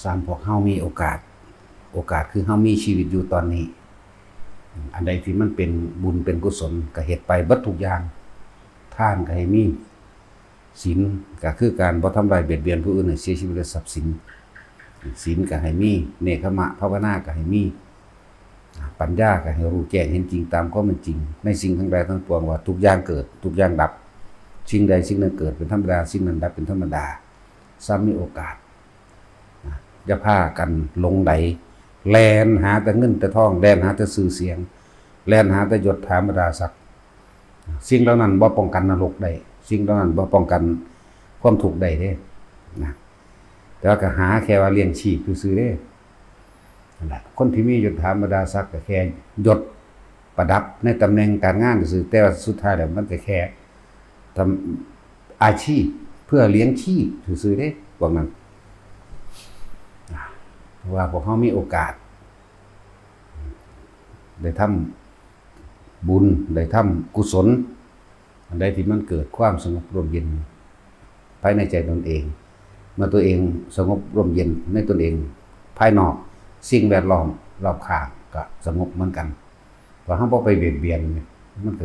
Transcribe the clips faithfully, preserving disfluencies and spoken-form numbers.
สาม พวกเฮามีโอกาส โอกาสคือเฮามีชีวิตอยู่ตอนนี้ อันใดที่มันเป็นบุญเป็นกุศลก็เฮ็ดไปเบิดทุกอย่าง ทานก็ให้มี ศีลก็คือการบ่ทำร้ายเบียดเบียนผู้อื่นให้เสียชีวิตและทรัพย์สิน ศีลก็ให้มี เนกขมะภาวนาก็ให้มี ปัญญาก็ให้รู้แจ้งเห็นจริงตามความเป็นจริง ในสิ่งทั้งหลายทั้งปวงว่าทุกอย่างเกิด ทุกอย่างดับ สิ่งใดสิ่งหนึ่งเกิดเป็นธรรมดา สิ่งนั้นดับเป็นธรรมดา ซ้ำมีโอกาส นะ อย่าพากันหลงใหล แล่นหาแต่เงินแต่ทอง แล่นหาแต่ชื่อเสียง แล่นหาแต่ยศถาบรรดาศักดิ์ สิ่งเหล่านั้นบ่ป้องกันนรกได้ สิ่งเหล่านั้นบ่ป้องกันความทุกข์ได้เด้ นะ แต่ว่าก็หาแค่ว่าเลี้ยงชีพซื่อๆเด้ นั่นแหละ คนที่มียศถาบรรดาศักดิ์ก็แค่ยศประดับในตำแหน่งการงานซื่อ แต่ว่าสุดท้ายแล้วมันก็แค่ทำอาชีพเพื่อเลี้ยงชีพซื่อๆเด้ พวกนั้น เพราะว่าพวกเฮามีโอกาส ได้ทำบุญ ได้ทำกุศล อันใดที่มันเกิดความสงบร่มเย็นภายในใจตนเอง เมื่อตัวเองสงบร่มเย็นในตนเอง ภายนอกสิ่งแวดล้อมรอบข้างก็สงบเหมือนกัน เพราะเฮาบ่ไปเบียดเบียนเนี่ย มันก็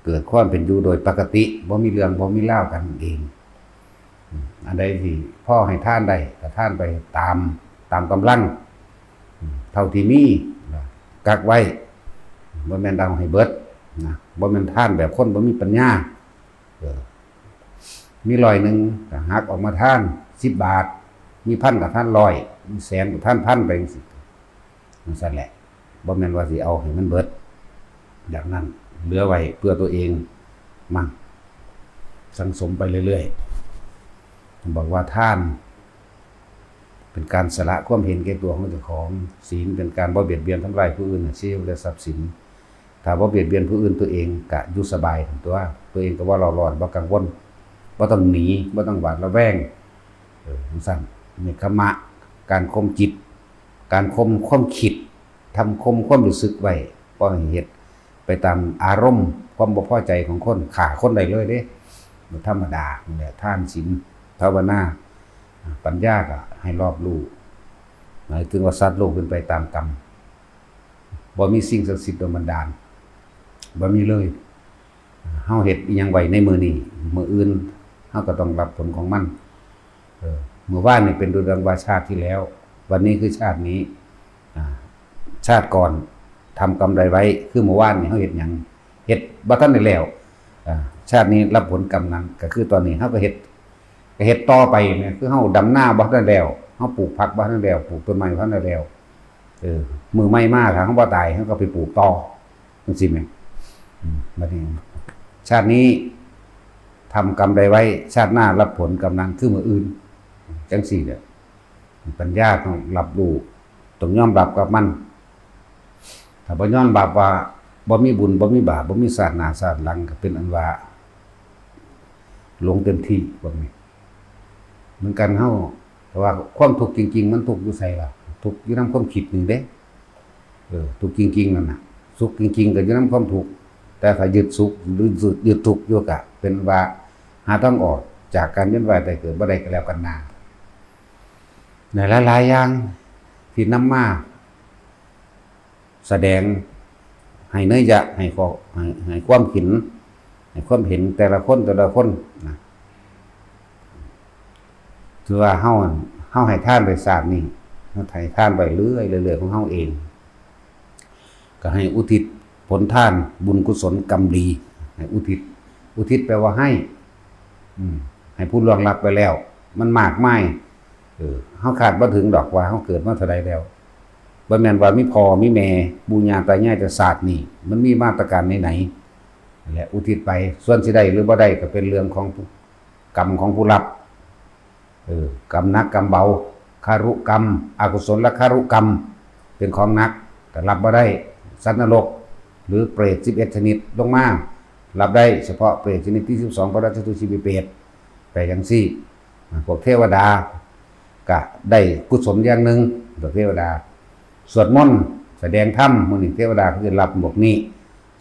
เกิดความเป็นอยู่โดยปกติ บ่มีเรื่องบ่มีราวกันเอง อืม อันใดที่พอให้ทานได้ก็ทานไปตาม ตามกำลัง อืม เท่าที่มี นะ กักไว้ บ่แม่นเอาให้เบิด นะ บ่แม่นทานแบบคนบ่มีปัญญา เออ มีร้อยหนึ่งก็หักออกมาทานสิบบาท มีพันก็ทานร้อย มีแสนก็ทานพันไปจังซี้ จังซั่นแหละ บ่แม่นว่าสิเอาให้มันเบิด อย่างนั้น เหลือไว้เพื่อตัวเองมั่ง สั่งสมไปเรื่อยๆ บอกว่าทาน เป็นการสละความเห็นแก่ตัวของเจ้าของ ศีลเป็นการบ่เบียดเบียนทำลายผู้อื่น ชีวิตและทรัพย์สิน ถ้าบ่เบียดเบียนผู้อื่น ตัวเองก็อยู่สบายตัว ตัวเองก็บ่เร่าร้อน บ่กังวล บ่ต้องหนี บ่ต้องหวาดระแวง เออ จังซั่น เนกขมะ การข่มจิต การข่มความคิด ทำข่มความรู้สึกไว้ บ่ให้เฮ็ดไปตามอารมณ์ความบ่พอใจของคน ฆ่าคนได้เลยเด้ บ่ธรรมดา นี่แหละ ทานศีลภาวนา ปัญญาก็ให้รอบรู้ หมายถึงว่าสัตว์โลกเป็นไปตามกรรม บ่มีสิ่งศักดิ์สิทธิ์โดนบันดาล บ่มีเลย เฮาเฮ็ดอิหยังไว้ในมื้อนี้ มื้ออื่นเฮาก็ต้องรับผลของมัน เออ มื้อวานนี่เป็นดุจดังว่าชาติที่แล้ว วันนี้คือชาตินี้ อ่า ชาติก่อนทำกรรมใดไว้ คือมื้อวานนี่เฮาเฮ็ดหยัง เฮ็ดบ่ทันได้แล้ว อ่า ชาตินี้รับผลกรรมนั้น ก็คือตอนนี้เฮาก็เฮ็ด ก็เฮ็ดต่อไปเนี่ย คือเฮาดำนาบ่ทันได้แล้ว เฮาปลูกผักบ่ทันได้แล้ว ปลูกต้นไม้บ่ทันได้แล้ว เออ มื้อใหม่มา ถ้าเฮาบ่ตาย เฮาก็ไปปลูกต่อ จังซี่แหม อืม บัดนี้ ชาตินี้ทำกรรมใดไว้ ชาติหน้ารับผลกรรมนั้น คือมื้ออื่น จังซี่แหละ ปัญญาต้องรับรู้ ต้องยอมรับกับมัน ถ้าบ่ยอมรับว่าบ่มีบุญ บ่มีบาป บ่มีชาติหน้าชาติหลัง ก็เป็นอันว่า หลงเต็มที่ พวกนี้ เหมือนกันเฮา แต่ว่าความทุกข์จริงๆ มันทุกข์อยู่ไสล่ะ ทุกข์อยู่นำความคิดนี่เด้ เออ ทุกข์จริงๆ นั่นน่ะ สุขจริงๆ ก็อยู่นำความทุกข์ แต่ถ้ายึดสุขหรือยึด ยึดทุกข์อยู่ก็เป็นว่าหาทางออกจากการเวียนว่ายตายเกิดบ่ได้ก็แล้วกันนา ในหลายๆ อย่างที่นำมาแสดงให้นัยยะ ให้ข้อ ให้ ให้ความเห็น ให้ความเห็นแต่ละคนแต่ละคนนะ ถือว่าเฮา เฮาให้ทานไปชาตินี้ เฮาให้ทานไปเรื่อยๆ เรื่อยๆ ของเฮาเอง ก็ให้อุทิศผลทานบุญกุศลกรรมดี ให้อุทิศ อุทิศแปลว่าให้ อืม ให้ผู้ล่วงลับไปแล้ว มันมากมาย เออ เฮาคาดบ่ถึงดอกว่าเฮาเกิดมาเท่าใดแล้ว บ่แม่นว่ามีพ่อมีแม่ ปู่ย่าตายายแต่ชาตินี้ มันมีมาตรการไหนๆ นั่นแหละ อุทิศไป ส่วนสิได้หรือบ่ได้ก็เป็นเรื่องของกรรมของผู้รับ เออ กรรมหนักกรรมเบา คารุกรรม อกุศลคารุกรรม เป็นของหนัก ก็รับบ่ได้ สัตว์นรก หรือเปรตสิบเอ็ดชนิดลงมา รับได้เฉพาะเปรตชนิดที่สิบสอง พระราชทูตชีวิเปรต ไปจังซี่ พวกเทวดา ก็ได้กุศลอย่างหนึ่ง พวกเทวดา สวดมนต์ แสดงธรรม มื้อนี้เทวดาเขาจะรับพวกนี้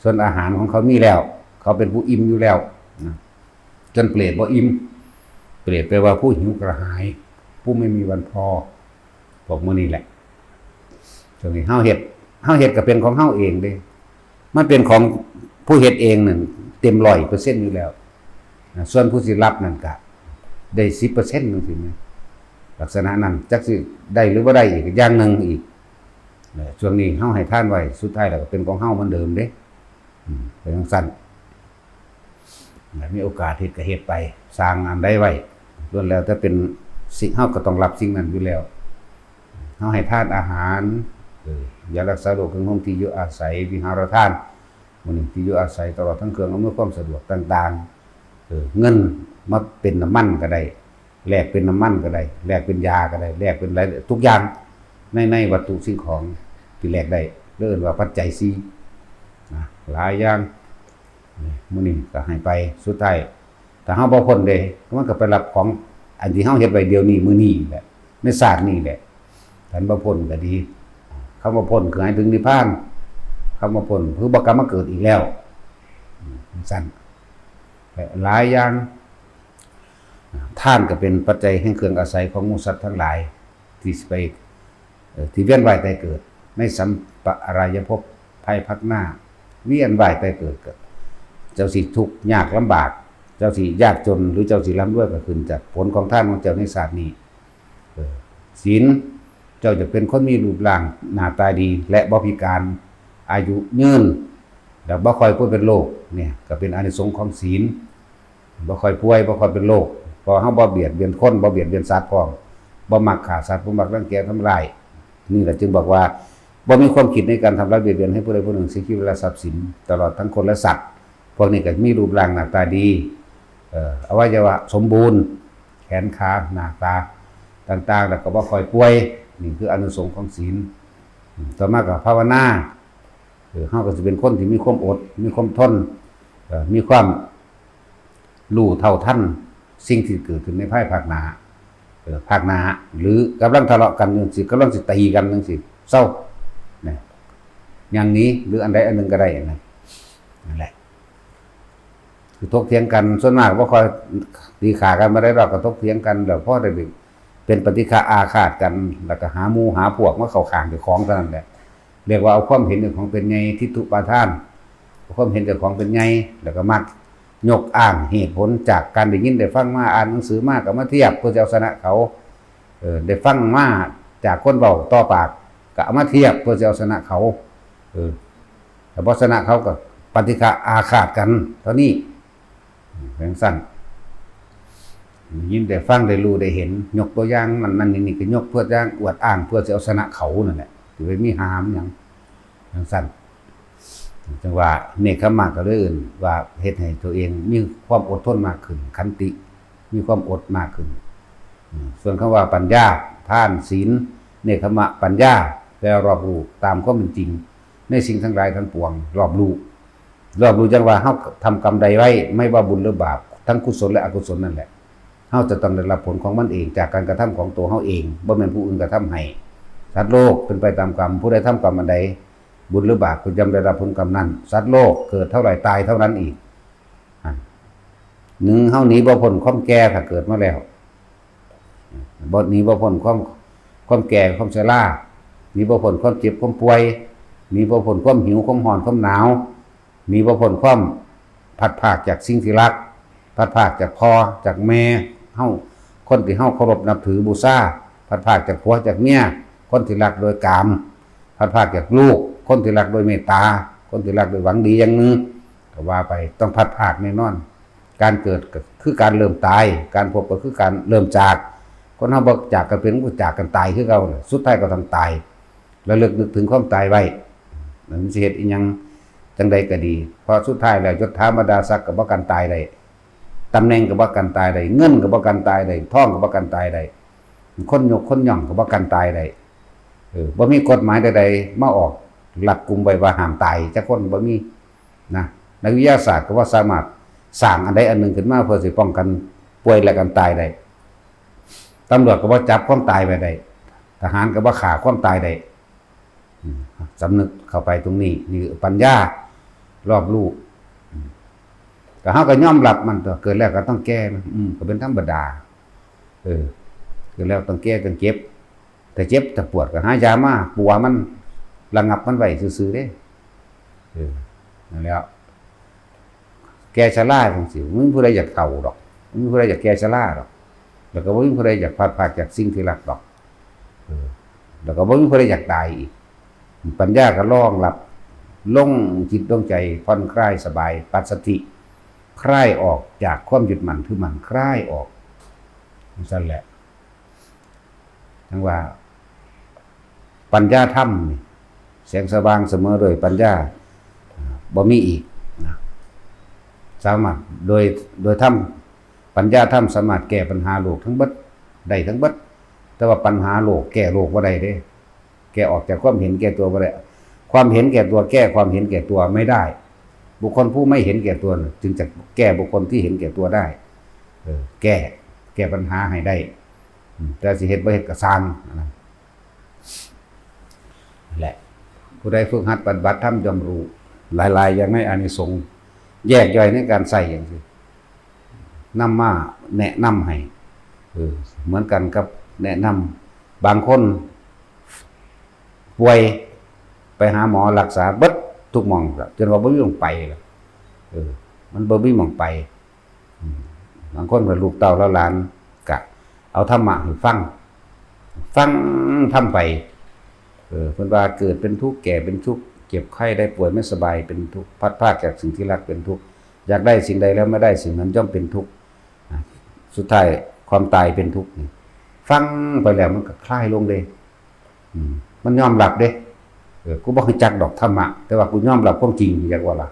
ส่วนอาหารของเขามีแล้ว เขาเป็นผู้อิ่มอยู่แล้วนะ จนเปรตบ่อิ่ม เปรตแปลว่าผู้หิวกระหาย ผู้ไม่มีวันพอ พวกหมู่นี้แหละ ช่วงนี้เฮาเฮ็ด เฮาเฮ็ดก็เป็นของเฮาเองเด้ มันเป็นของผู้เฮ็ดเองนั่นเต็มร้อยเปอร์เซ็นต์อยู่แล้วนะ ส่วนผู้สิรับนั่นก็ได้สิบเปอร์เซ็นต์จังซี้แหม ลักษณะนั้น จักสิได้หรือบ่ได้อีกอย่างหนึ่งอีก เอ่อ ช่วงนี้เฮาให้ทานไว้ สุดท้ายแล้วก็เป็นของเฮาเหมือนเดิมเด้ อืม เป็นจั่งซั้น มีโอกาสเฮ็ดก็เฮ็ดไป สร้างอันใดไว้ ล้วนแล้วแต่เป็นสิ่ง เฮาก็ต้องรับสิ่งนั้นอยู่แล้ว เฮาให้ทานอาหาร เออ ยารักษาโรค เครื่องนุ่ง ที่อยู่อาศัย วิหารทาน มื้อนี้ที่อยู่อาศัย ตลอดทั้งเครื่องอำนวยความสะดวกต่างๆ เออ เงินมาเป็นน้ำมันก็ได้ แลกเป็นน้ำมันก็ได้ แลกเป็นยาก็ได้ แลกเป็นหลาย ทุกอย่าง ใน ในวัตถุสิ่งของที่แลกได้ เรียกว่าปัจจัยสี่นะ หลายอย่าง มื้อนี้ก็ให้ไป สุดท้าย ถ้าเฮาบ่พ้นเด้ มันก็ไปรับของอันที่เฮาเฮ็ดไว้เดี๋ยวนี้ มื้อนี้แหละ ในชาตินี้แหละ คันบ่พ้นก็ดี คำว่าพ้นคือให้ถึงนิพพาน คำว่าพ้นคือบ่กลับมาเกิดอีกแล้ว อืม จั่งซั้น หลายอย่าง ทานก็เป็นปัจจัยแห่งเครื่องอาศัยของหมู่สัตว์ทั้งหลาย ที่สิไป เอ่อ ที่เวียนว่ายตายเกิด ในสัมปรายภพภายภาคหน้า เวียนว่ายตายเกิดก็ เจ้าสิทุกข์ยากลำบาก เจ้าสิยากจน หรือเจ้าสิร่ำรวยก็ขึ้นจากผลของทานของเจ้าในชาตินี้ เออ ศีล เจ้าจะเป็นคนมีรูปร่างหน้าตาดี และบ่พิการ อายุยืน แล้วบ่ค่อยป่วยเป็นโรค เนี่ย ก็เป็นอานิสงส์ของศีล บ่ค่อยป่วย บ่ค่อยเป็นโรค เพราะเฮาบ่เบียดเบียนคน บ่เบียดเบียนสัตว์พร้อม บ่มักฆ่าสัตว์ บ่มักรังแกทำร้าย นี่แหละจึงบอกว่า บ่มีความคิดในการทำร้ายเบียดเบียนให้ผู้ใดผู้หนึ่งเสียชีวิตและทรัพย์สิน ตลอดทั้งคนและสัตว์ พวกนี้ก็มีรูปร่างหน้าตาดี เอ่อ อวัยวะสมบูรณ์ แขนขา หน้าตาต่างๆ แล้วก็บ่ค่อยป่วย นี่คืออานิสงส์ของศีล ต่อมาก็ภาวนา เออ เฮาก็สิเป็นคนที่มีความอด มีความทน เอ่อ มีความรู้เท่าทันสิ่งที่เกิดขึ้นในภายภาคหน้า เออ ภาคหน้า หรือกำลังทะเลาะกันจั่งซี้ กำลังสิตีกันจั่งซี้ เซา นะ อย่างนี้ หรืออันใดอันหนึ่งก็ได้นะ นั่นแหละ คือถกเถียงกัน ส่วนมากบ่ค่อยตีขากันปานใดดอก ก็ถกเถียงกัน แล้วพอได้เป็นปฏิฆะอาฆาตกัน แล้วก็หาหมู่หาพวกมาเข้าข้างเจ้าของเท่านั้นแหละ เรียกว่าเอาความเห็นเจ้าของเป็นใหญ่ ทิฏฐุปาทาน เอาความเห็นเจ้าของเป็นใหญ่ แล้วก็มักยกอ้างเหตุผลจากการได้ยินได้ฟังมา อ่านหนังสือมาก็มาเทียบเพื่อจะเอาชนะเขา เออ ได้ฟังมาจากคนเว้าต่อปาก ก็เอามาเทียบเพื่อจะเอาชนะเขา เออ ถ้าบ่ชนะเขาก็ปฏิฆะอาฆาตกันเท่านี้ จั่งซั้น ได้ยินได้ฟังได้รู้ได้เห็น ยกตัวอย่างนั่นนั่นนี่นี่ ก็ยกเพื่อจะอวดอ้างเพื่อจะเอาชนะเขานั่นแหละ สิไปมีหามหยัง จั่งซั้น จั่งว่าเนกขัมมะก็เลยเอิ้นว่าเฮ็ดให้ตัวเองมีความอดทนมากขึ้น ขันติ มีความอดมากขึ้น อืม ส่วนคำว่าปัญญา ทาน ศีล เนกขัมมะ ปัญญา แปลว่ารอบรู้ตามความเป็นจริง ในสิ่งทั้งหลายทั้งปวง รอบรู้ รอบรู้จั่งว่าเฮาทำกรรมใดไว้ ไม่ว่าบุญหรือบาป ทั้งกุศลและอกุศลนั่นแหละ เฮาจะต้องได้รับผลของมันเอง จากการกระทำของตัวเฮาเอง บ่แม่นผู้อื่นกระทำให้ สัตว์โลกเป็นไปตามกรรม ผู้ใดทำกรรมอันใด บุญหรือบาปก็ย่อมได้รับผลกรรมนั้น สัตว์โลกเกิดเท่าไหร่ตายเท่านั้นอีก อ่ะ หนึ่ง เฮาหนีบ่พ้นความแก่ถ้าเกิดมาแล้ว บ่ หนีบ่พ้นความ ความแก่ ความชรา หนีบ่พ้นความเจ็บความป่วย หนีบ่พ้นความหิว ความร้อน ความหนาว หนีบ่พ้นความพลัดพรากจากสิ่งที่รัก พลัดพรากจากพ่อ จากแม่เฮา คนที่เฮาเคารพนับถือบูชา พลัดพรากจากผัว จากเมีย คนที่รักโดยกาม พลัดพรากจากลูก คนที่รักโดยเมตตา คนที่รักโดยหวังดีอย่างหนึ่ง ก็ว่าไป ต้องพลัดพรากแน่นอน การเกิดก็คือการเริ่มตาย การพบก็คือการเริ่มจาก คนเฮาบ่จากกันเป็น ก็จากกันตายคือเก่าน่ะ สุดท้ายก็ต้องตาย ระลึกนึกถึงความตายไว้ มันสิเฮ็ดอิหยังจั่งใดก็ดี เพราะสุดท้ายแล้วยศถาบรรดาศักดิ์ก็บ่กันตายได้ ตำแหน่งก็บ่กันตายได้ เงินก็บ่กันตายได้ ทองก็บ่กันตายได้ คนยกคนย่องก็บ่กันตายได้ เออ บ่มีกฎหมายใดๆมาออกรัดกุมไว้ว่าห้ามตายจักคน บ่มีนะ นักวิทยาศาสตร์ก็บ่สามารถสร้างอันใดอันหนึ่งขึ้นมาเพื่อสิป้องกันป่วยและกันตายได้ ตำรวจก็บ่จับความตายไว้ได้ ทหารก็บ่ฆ่าความตายได้ อืม สำนึกเข้าไปตรงนี้ นี่คือปัญญา รอบรู้ อืม ก็เฮาก็ยอมรับมันตั๊ว เกิดแล้วก็ต้องแก่ อืม ก็เป็นธรรมดา เออ เกิดแล้วต้องแก่ต้องเจ็บ ถ้าเจ็บถ้าปวดก็หายามาปัวมัน ระงับมันไว้ซื่อๆเด้ เออ นั่นแหละ แก่ชราจังซี่ บ่มีผู้ใดอยากเฒ่าดอก บ่มีผู้ใดอยากแก่ชราดอก แล้วก็บ่มีผู้ใดอยากพลัดพรากจากสิ่งที่รักดอก เออ แล้วก็บ่มีผู้ใดอยากตายอีก ปัญญาก็รองรับ ลงจิตลงใจ ผ่อนคลายสบาย ปัสสัทธิ คลายออกจากความยึดมั่นถือมั่น คลายออก จั่งซั่นแหละ จั่งว่า ปัญญาธรรมนี่ แสงสว่างเสมอด้วยปัญญา อ่า บ่มีอีกนะ สามารถโดย โดยธรรม ปัญญาธรรมสามารถแก้ปัญหาโลกทั้งเบิด ได้ทั้งเบิด แต่ว่าปัญหาโลกแก้โลกบ่ได้เด้ แก้ออกจากความเห็นแก่ตัวบ่ได้ ความเห็นแก่ตัวแก้ความเห็นแก่ตัวไม่ได้ บุคคลผู้ไม่เห็นแก่ตัวน่ะ จึงจะแก้บุคคลที่เห็นแก่ตัวได้ เออ แก้ แก้ปัญหาให้ได้ อืม แต่สิเฮ็ดบ่เฮ็ดก็ซ่างนะ นั่นแหละ ผู้ใดฝึกหัดปฏิบัติธรรมย่อมรู้ หลายๆอย่างในอานิสงส์ แยกย่อยในการใช้จั่งซี้ นำมาแนะนำให้ เออ เหมือนกันกับแนะนำ บางคนป่วย ไปหาหมอรักษาเบิดทุกหม่องละ จนว่าบ่มีหม่องไปละ เออ มันบ่มีหม่องไป อืม บางคนก็ลูกเต้าเหล่าหลาน ก็เอาธรรมะให้ฟัง ฟังธรรมไป เออ เพิ่นว่าเกิดเป็นทุกข์ แก่เป็นทุกข์ เจ็บไข้ได้ป่วยไม่สบายเป็นทุกข์ พลัดพรากจากสิ่งที่รักเป็นทุกข์ อยากได้สิ่งใดแล้วไม่ได้สิ่งนั้นย่อมเป็นทุกข์ อ่ะ สุดท้ายความตายเป็นทุกข์นี่ ฟังไปแล้วมันก็คลายลงเด้ อืม มันยอมรับเด้ เออ กูบ่รู้จักดอกธรรมะ แต่ว่ากูยอมรับความจริง อยากว่าล่ะ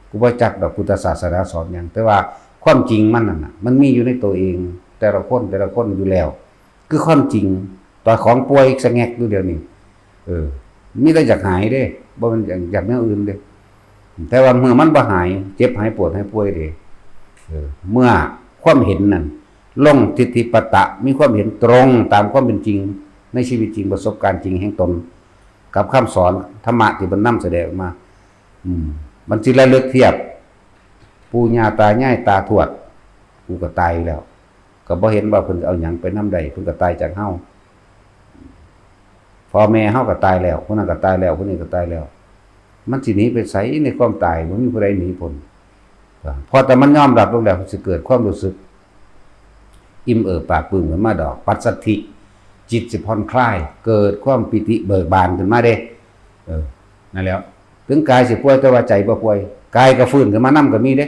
กูบ่รู้จักดอกพุทธศาสนาสอนหยัง แต่ว่าความจริงมันนั่นน่ะ มันมีอยู่ในตัวเอง แต่ละคน แต่ละคนอยู่แล้ว คือความจริง ตอนของป่วยสะแงกอยู่เดี๋ยวนี้ เออ มีแต่อยากหายเด้ บ่แม่นอยาก อยากแนวอื่นเด้ แต่ว่าเมื่อมันบ่หาย เจ็บหายปวดหายป่วยเด้ เออ เมื่อความเห็นนั่น ลงทิฏฐิปตะ มีความเห็นตรงตามความเป็นจริง ในชีวิตจริง ประสบการณ์จริงแห่งตน กับคำสอนธรรมะที่เพิ่นนำแสดงออกมา อืม มันสิระลึกเทียบ ปู่ย่าตายายตาทวด กูก็ตายแล้ว ก็บ่เห็นว่าเพิ่นเอาหยังไปนำได้ เพิ่นก็ตายจากเฮา พ่อแม่เฮาก็ตายแล้ว ผู้นั้นก็ตายแล้ว ผู้นี้ก็ตายแล้ว มันสิหนีไปไสในความตาย บ่มีผู้ใดหนีพ้น พอแต่มันยอมรับลงแล้ว สิเกิดความรู้สึก อิ่มเอิบปราบปลื้มขึ้นมาดอก ปัสสัทธิ จิตสิผ่อนคลาย เกิดความปีติเบิกบานขึ้นมาเด้ เออ นั่นแหล้ว ถึงกายสิป่วยแต่ว่าใจบ่ป่วย กายก็ฟื้นขึ้นมานำก็มีเด้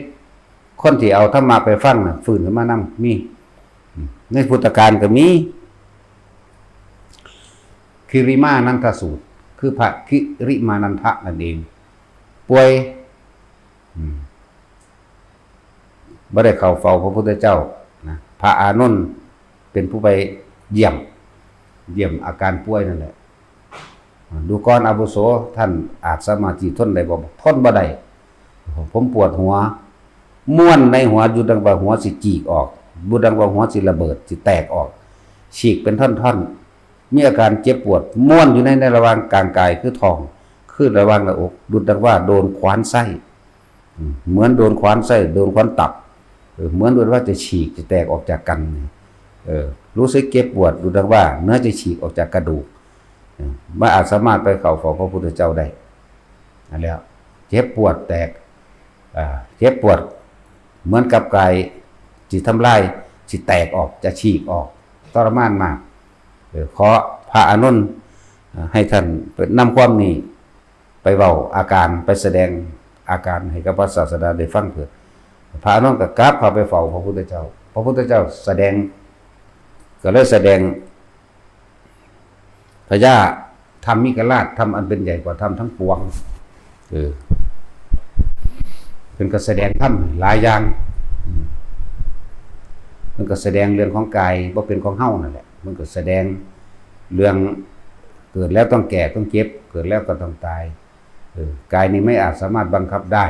คนที่เอาธรรมะไปฟังน่ะ ฟื้นขึ้นมานำ มี ในพุทธกาลก็มี คิริมานันทสูตร คือพระคิริมานันทะนั่นเอง ป่วย อืม บ่ได้เข้าเฝ้าพระพุทธเจ้านะ พระอานนท์เป็นผู้ไปเยี่ยม เยี่ยมอาการป่วยนั่นแหละ ดูก่อนอาวุโส ท่านอาจสามารถที่ทนได้บ่ ทนบ่ได้ ผมปวดหัว ม่วนในหัว อยู่ดังว่าหัวสิจีกออก อยู่ดังว่าหัวสิระเบิด สิแตกออก ฉีกเป็นท่อนๆ มีอาการเจ็บปวด ม่วนอยู่ใน ในระหว่างกลางกาย คือท้อง คือระหว่างหน้าอก ดุจดังว่าโดนขวานไส้ อืม เหมือนโดนขวานไส้ โดนขวานตัด เออ เหมือนโดนว่าจะฉีก จะแตกออกจากกัน เออ รู้สึกเจ็บปวด ดุจดังว่าเนื้อจะฉีกออกจากกระดูก เออ บ่อาจสามารถไปเข้าเฝ้าพระพุทธเจ้าได้ นั่นแหละ เจ็บปวดแตก อ่า เจ็บปวด เหมือนกับกายสิทำลาย สิแตกออก จะฉีกออก ทรมานมาก เออ ขอพระอานนท์ อ่า ให้ท่านนำความนี้ไปเว้าอาการ ไปแสดงอาการให้กับพระศาสดาได้ฟังเถิด พระอานนท์ก็กลับเข้าไปเฝ้าพระพุทธเจ้า พระพุทธเจ้าแสดง ก็เลยแสดง พญาธรรมิกราช ธรรมอันเป็นใหญ่กว่าธรรมทั้งปวง เออ เพิ่นก็แสดงธรรมหลายอย่าง อืม เพิ่นก็แสดงเรื่องของกายบ่เป็นของเฮานั่นแหละ เพิ่นก็แสดงเรื่องเกิดแล้วต้องแก่ต้องเจ็บ เกิดแล้วก็ต้องตาย เออ กายนี้ไม่อาจสามารถบังคับได้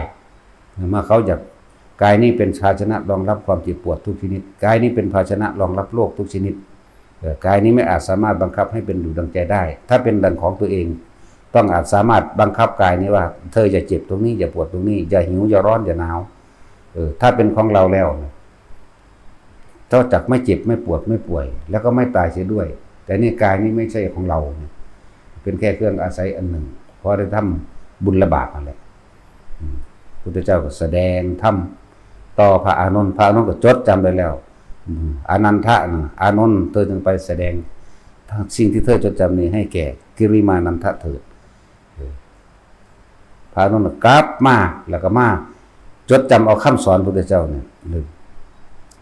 เมื่อเขาอยาก กายนี้เป็นภาชนะรองรับความเจ็บปวดทุกชนิด กายนี้เป็นภาชนะรองรับโรคทุกชนิด เอ่อ กายนี้ไม่อาจสามารถบังคับให้เป็นอยู่ดังใจได้ ถ้าเป็นดังของตัวเอง ต้องอาจสามารถบังคับกายนี้ว่า เธออย่าเจ็บตรงนี้ อย่าปวดตรงนี้ อย่าหิว อย่าร้อน อย่าหนาว เออ ถ้าเป็นของเราแล้วนะ ก็จักไม่เจ็บ ไม่ปวด ไม่ป่วย แล้วก็ไม่ตายเสียด้วย แต่ แต่นี่กายนี้ไม่ใช่ของเรา เป็นแค่เครื่องอาศัยอันหนึ่ง เพราะได้ทำบุญและบาปนั่นแหละ อืม พุทธเจ้าก็แสดงธรรมต่อพระอานนท์ พระอานนท์ก็จดจำได้แล้ว อืม อานันทะนะ อานนท์ เธอจงไปแสดงสิ่งที่เธอจดจำนี้ให้แก่กิริมานันทะเถิด เออ พระอานนท์กลับมา แล้วก็มาจดจำเอาคำสอนพุทธเจ้าเนี่ย เออ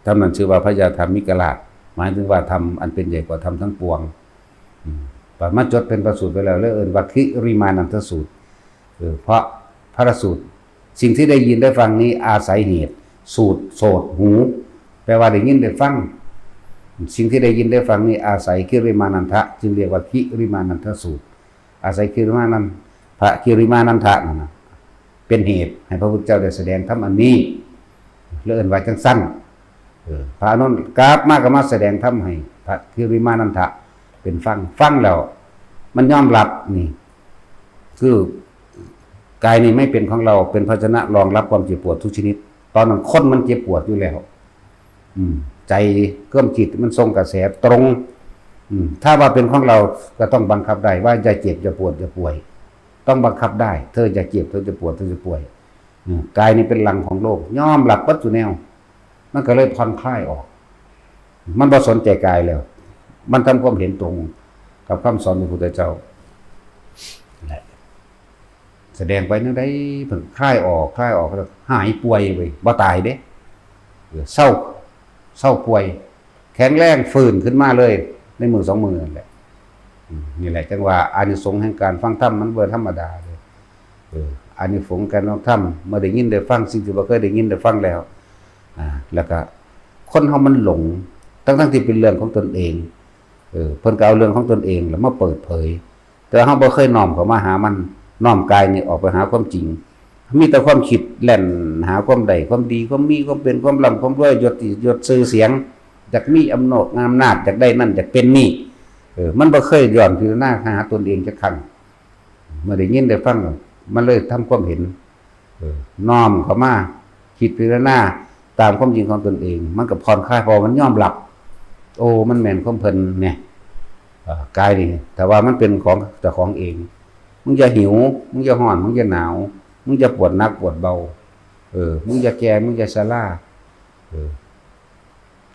ธรรมนั้นชื่อว่าพญาธรรมิกราช หมายถึงว่าธรรมอันเป็นใหญ่กว่าธรรมทั้งปวง อืม บัดมาจดเป็นพระสูตรไปแล้ว เลยเอิ้นว่าคิริมานันทสูตร เออ เพราะพระสูตร สิ่งที่ได้ยินได้ฟังนี้อาศัยเหตุ สูตรโสตหู แปลว่าได้ยินได้ฟัง สิ่งที่ได้ยินได้ฟังนี้อาศัยคิริมานันทะ จึงเรียกว่าคิริมานันทสูตร อาศัยคิริมานัน พระคิริมานันทะนั่นนะ เป็นเหตุให้พระพุทธเจ้าได้แสดงธรรมอันนี้ เลยเอิ้นว่าจังซั่น เออ พระอานนท์กลับมาก็มาแสดงธรรมให้พระคิริมานันทะเป็นฟัง ฟังแล้ว มันยอมรับนี่ คือกายนี้ไม่เป็นของเรา เป็นภาชนะรองรับความเจ็บปวดทุกชนิด ตอนนั้นคนมันเจ็บปวดอยู่แล้ว อืม ใจ ความคิดมันส่งกระแสตรง อืม ถ้าว่าเป็นของเราก็ต้องบังคับได้ ว่าอย่าเจ็บอย่าปวดอย่าป่วย ต้องบังคับได้ เธออย่าเจ็บ เธอจะปวด เธอจะป่วย อืม กายนี้เป็นหลังของโลก ยอมรับเบิดซุแนว มันก็เลยผ่อนคลายออก มันบ่สนใจกายแล้ว มันทำความเห็นตรงกับคำสอนของพระพุทธเจ้า และ แสดงไปแนวใด เพิ่นคลายออก คลายออก หายป่วยเว้ย บ่ตายเด้ เออ เซา เซาป่วย แข็งแรง ฟื้นขึ้นมาเลย ในมื้อสองมื้อนั่นแหละ อืม นี่แหละ จั่งว่าอานิสงส์แห่งการฟังธรรมมันบ่ธรรมดาเลย เออ อานิสงส์การฟังธรรม เมื่อได้ยินได้ฟังสิ่งที่บ่เคยได้ยินได้ฟังแล้ว อ่า แล้วก็คนเฮามันหลง ทั้งๆที่เป็นเรื่องของตนเอง เออ เพิ่นก็เอาเรื่องของตนเองแล้วมาเปิดเผย แต่เฮาบ่เคยน้อมเข้ามาหามัน น้อมกายนี่ออกไปหาความจริง มีแต่ความคิดแล่นหาความได้ ความดี ความมี ความเป็น ความร่ำ ความรวย ยศ ยศ ชื่อเสียง อยากมีอำนาจ อำนาจ อยากได้นั่น อยากเป็นนี่ เออ มันบ่เคยย้อนพิจารณาหาตนเองจักครั้ง เมื่อได้ยินได้ฟัง มันเลยทำความเห็น เออ น้อมเข้ามาคิดพิจารณาตามความจริงของตนเอง มันก็ผ่อนคลาย เพราะมันยอมรับ โอ้ มันแม่นความเพิ่นเนี่ย เอ่อ กายนี่ แต่ว่ามันเป็นของเจ้าของเอง มึงอย่าหิว มึงอย่าร้อน มึงอย่าหนาว มึงอย่าปวดหนักปวดเบา เออ มึงอย่าแก่ มึงอย่าชรา เออ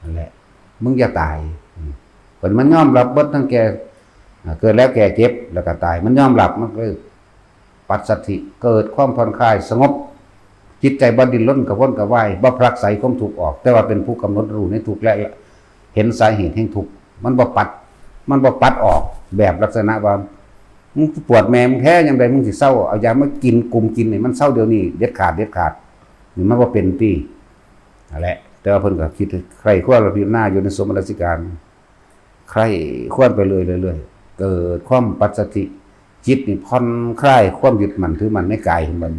นั่นแหละ มึงอย่าตาย อืม เพิ่นมันยอมรับเบิดทั้งแก่ อ่า เกิดแล้วแก่เจ็บ แล้วก็ตาย มันยอมรับ มันก็ ปัสสัทธิ เกิดความผ่อนคลายสงบ จิตใจบ่ดิ้นรนกระวนกระวาย บ่ผลักไสความทุกข์ออก แต่ว่าเป็นผู้กำหนดรู้ในทุกข์และเห็นสาเหตุแห่งทุกข์ มันบ่ปัด มันบ่ปัดออก แบบลักษณะว่า มึงปวดแม่มึงแท้ยามใด มึงสิเซา เอายามากิน กุมกินนี่ มันเซาเดี๋ยวนี้ เด็ดขาด เด็ดขาด นี่มันบ่เป็นติ นั่นแหละ แต่ว่าเพิ่นก็คิดใคร่ครวญพิจารณาอยู่ในสมณสิการ ใคร่ครวญไปเรื่อยๆ เรื่อยๆ เกิดความปัสสัทธิ จิตนี่ผ่อนคลายความยึดมั่นถือมั่นในกายของมัน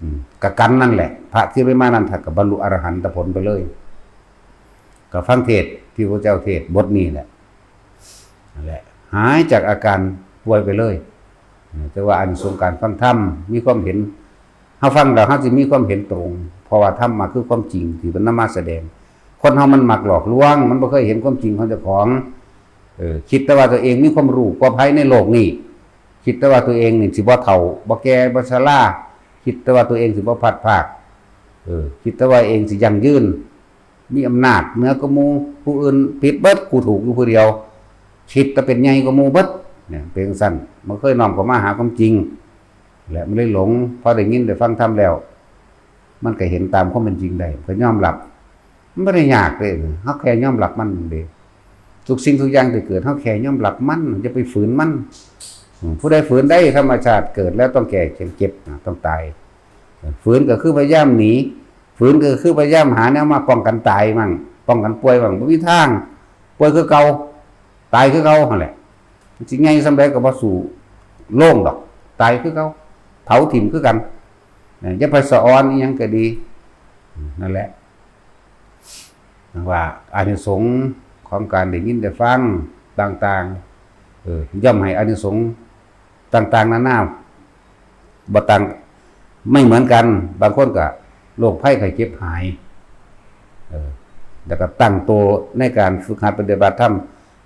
อืม กะกันนั่นแหละ พระคิริมานันทะก็บรรลุอรหันตผลไปเลย ก็ฟังเทศน์ที่พระเจ้าเทศน์บทนี้แหละ นั่นแหละ หายจากอาการป่วยไปเลย แต่ว่าอานิสงส์การฟังธรรม มีความเห็น เฮาฟังแล้วเฮาสิมีความเห็นตรง เพราะว่าธรรมะคือความจริงที่เพิ่นนำมาแสดง คนเฮามันมักหลอกลวง มันบ่เคยเห็นความจริงของเจ้าของ เออ คิดแต่ว่าตัวเองมีความรู้กว่าไผในโลกนี้ คิดแต่ว่าตัวเองนี่สิบ่เฒ่า บ่แก่ บ่ชรา คิดแต่ว่าตัวเองสิบ่พลัดพราก เออ คิดแต่ว่าเองสิยั่งยืน มีอำนาจเหนือกว่าหมู่ ผู้อื่นผิดเบิด กูถูกอยู่ผู้เดียว คิดแต่เป็นใหญ่กว่าหมู่เบิด เนี่ย เป็นจั่งซั้น บ่เคยน้อมเข้ามาหาความจริง และมันเลยหลง พอได้ยินได้ฟังธรรมแล้ว มันก็เห็นตามความเป็นจริงได้ ก็ยอมรับ มันบ่ได้ยากเด้ เฮาแค่ยอมรับมันเด้ ทุกสิ่งทุกอย่างที่เกิด เฮาแค่ยอมรับมัน อย่าไปฝืนมัน อืม ผู้ใดฝืนได้ ธรรมชาติเกิดแล้วต้องแก่ เจ็บ ต้องตาย ฝืนก็คือพยายามหนี ฝืนก็คือพยายามหาแนวมาป้องกันตายมั่ง ป้องกันป่วยมั่ง บ่มีทาง ป่วยคือเก่า ตายคือเก่าหั่นแหละ มันสิใหญ่ส่ำใดก็บ่สู้โลงดอก ตายคือเก่า เผาถิ่มคือกัน นะ อย่าไปสะออนอิหยังก็ดี นั่นแหละ ว่าอานิสงส์ของการได้ยินได้ฟังต่างๆ เออ ย่อมให้อานิสงส์ต่างๆ นานา บ่ต่าง ไม่เหมือนกัน บางคนก็โรคภัยไข้เจ็บหาย เออ แล้วก็ตั้งตัวในการฝึกหัดปฏิบัติธรรม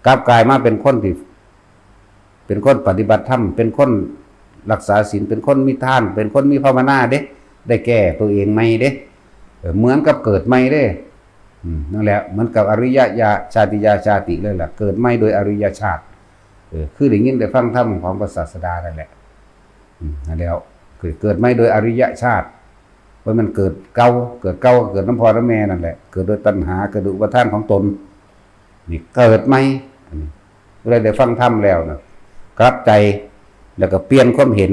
กลับกลายมาเป็นคนที่ เป็นคนปฏิบัติธรรม เป็นคนรักษาศีล เป็นคนมีทาน เป็นคนมีภาวนาเด้ ได้แก้ตัวเองใหม่เด้ เออ เหมือนกับเกิดใหม่เด้ อืม นั่นแหละ เหมือนกับอริยญา ชาติยาชาติเลยล่ะ เกิดใหม่โดยอริยชาติ เออ คือได้ยินได้ฟังธรรมของพระศาสดานั่นแหละ อืม นั่นแล้ว คือเกิดใหม่โดยอริยชาติ ว่ามันเกิดเก่า เกิดเก่า เกิดนำพ่อนำแม่นั่นแหละ เกิดโดยตัณหา เกิดโดยอุปาทานของตน นี่เกิดใหม่ อันนี้ ผู้ใดได้ฟังธรรมแล้วนะ กลับใจ แล้วก็เปลี่ยนความเห็น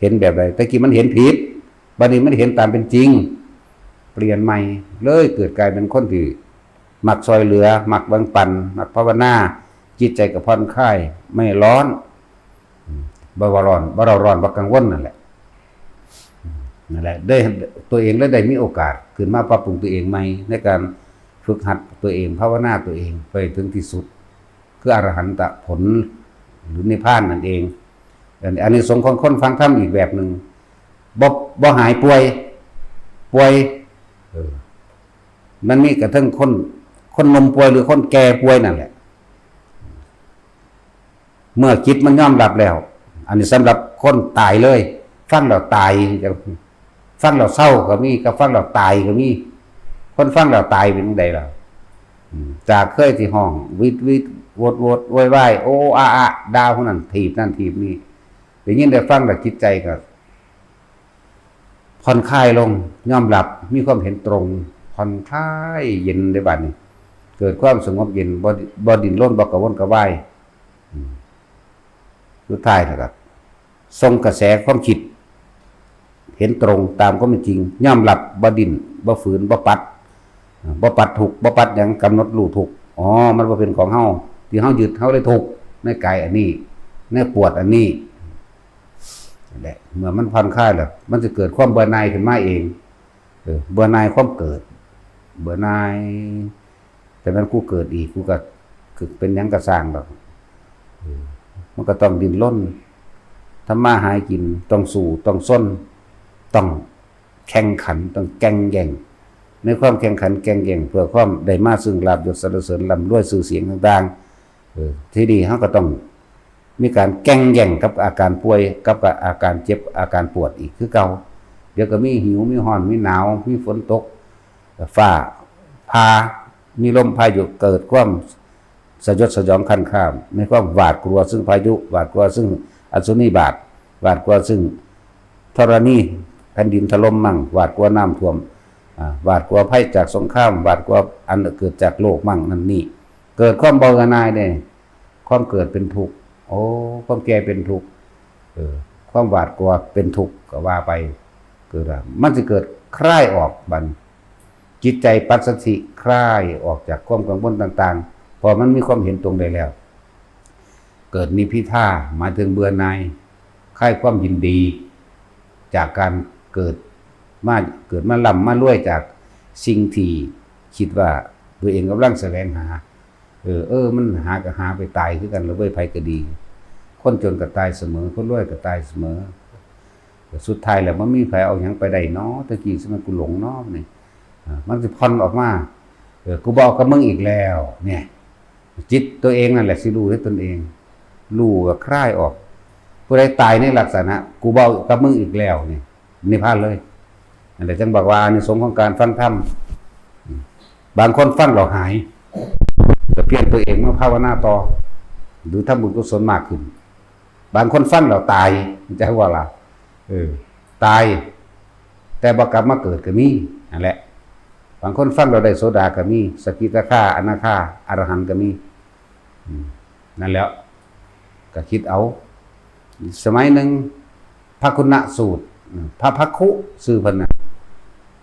เห็นแบบใด แต่กี้มันเห็นผิด บัดนี้มันเห็นตามเป็นจริง เปลี่ยนใหม่ เลยเกิดกลายเป็นคนที่มักซอยเหลือ มักแบ่งปัน มักภาวนา จิตใจก็ผ่อนคลาย ไม่ร้อน อืม บ่ว่าร้อน บ่เร่าร้อน บ่กังวลนั่นแหละ อืม นั่นแหละ ได้ ตัวเองเลยได้มีโอกาสขึ้นมาปรับปรุงตัวเองใหม่ ในการฝึกหัดตัวเอง ภาวนาตัวเองไปถึงที่สุด คืออรหันตผล หรือนิพพานนั่นเอง อัน อานิสงส์ของคนฟังธรรมอีกแบบหนึ่ง บ่ บ่หายป่วย ป่วย เออ มันมีกระทั่งคน คนหนุ่มป่วยหรือคนแก่ป่วยนั่นแหละ เมื่อจิตมันยอมรับแล้ว อันนี้สำหรับคนตายเลย ฟังแล้วตาย ฟังแล้วเศร้าก็มี กับฟังแล้วตายก็มี คนฟังแล้วตายเป็นจั่งใดล่ะ อืม จากเคยที่ฮ้องวิดวิด โวดโวดโวยวาย โอ้อาอะ ด่าผู้นั้น ถีบนั่นถีบนี่ ได้ยินได้ฟังแล้วจิตใจก็ ผ่อนคลายลง ยอมรับ มีความเห็นตรง ผ่อนคลาย เย็นได้บัดนี้ เกิดความสงบเย็น บ่ บ่ดิ้นรน บ่กระวนกระวาย อืม สุดท้ายแล้วก็ส่งกระแสความคิด เห็นตรงตามความเป็นจริง ยอมรับ บ่ดิ้น บ่ฝืน บ่ปัด บ่ปัดทุกข์ บ่ปัดหยัง กำหนดรู้ทุกข์ อ๋อ มันบ่เป็นของเฮา ที่เฮายึด เฮาเลยทุกข์ ในกายอันนี้ ในปวดอันนี้ นั่นแหละ เมื่อมันผ่อนคลายแล้ว มันจะเกิดความเบื่อหน่ายขึ้นมาเอง เออ เบื่อหน่ายความเกิด เบื่อหน่าย แต่แม่นกูเกิดอีก กูก็คือเป็นหยังก็ซ่างดอก เออ มันก็ต้องดิ้นรน ทำมาหากิน ต้องสู้ ต้องซน ต้องแข่งขัน ต้องแก่งแย่ง ในความแข่งขันแก่งแย่ง เพื่อความได้มาซึ่งลาภยศสรรเสริญ ร่ำรวยชื่อเสียงต่างๆ เออ ทีนี้เฮาก็ต้อง มีการแก่งแย่งกับอาการป่วย กับอาการเจ็บ อาการปวดอีกคือเก่า เดี๋ยวก็มีหิว มีร้อน มีหนาว มีฝนตก ฟ้าผ่า มีลมพายุ เกิดความสยดสยองคลานคลาม มีความหวาดกลัวซึ่งพายุ หวาดกลัวซึ่งอัศนีบาต หวาดกลัวซึ่งธรณีแผ่นดินถล่มมั่ง หวาดกลัวน้ำท่วม อ่า หวาดกลัวภัยจากสงคราม หวาดกลัวอันเกิดจากโรคมั่งนั่นนี่ เกิดความเบื่อหน่ายเนี่ย ความเกิดเป็นทุกข์ โอ้ ความแก่เป็นทุกข์ เออ ความหวาดกลัวเป็นทุกข์ก็ว่าไป เกิดว่ามันสิเกิดคลายออกบัด จิตใจปัสสัทธิคลายออกจากความกังวลต่างๆ เพราะมันมีความเห็นตรงได้แล้ว เกิดนิพพิทา หมายถึงเบื่อหน่าย คลายความยินดี จากการเกิดมา เกิดมาร่ำมารวยจากสิ่งที่คิดว่าตัวเองกำลังแสวงหา เออ เออ มันหาก็หาไปตายคือกันละเว้ย ไผก็ดี คนจนก็ตายเสมอ คนรวยก็ตายเสมอ แต่สุดท้ายแล้วมันมีไผเอาหยังไปได้น้อ ตะกี้สมัยกูหลงน้อนี่ อ่า มันสิผ่อนออกมา เออ กูบ่เอากับมึงอีกแล้ว เนี่ย จิตตัวเองนั่นแหละสิรู้ด้วยตนเอง รู้ก็คลายออก ผู้ใดตายในลักษณะ กูบ่เอากับมึงอีกแล้ว นี่ นิพพานเลย นั่นแหละจึงบอกว่าอานิสงส์ของการฟังธรรม บางคนฟังแล้วหาย ก็เปลี่ยนตัวเองมาภาวนาต่อ หรือทำบุญกุศลมากขึ้น บางคนฟังแล้วตาย จะว่าล่ะ เออ ตาย แต่บ่กลับมาเกิดก็มี นั่นแหละ บางคนฟังแล้วได้โสดาก็มี สกิทาคา อนาคา อรหันต์ก็มี อืม นั่นแหละ ก็คิดเอา สมัยหนึ่ง พระคุณสูตร อืม พระภักคุ ชื่อเพิ่นน่ะ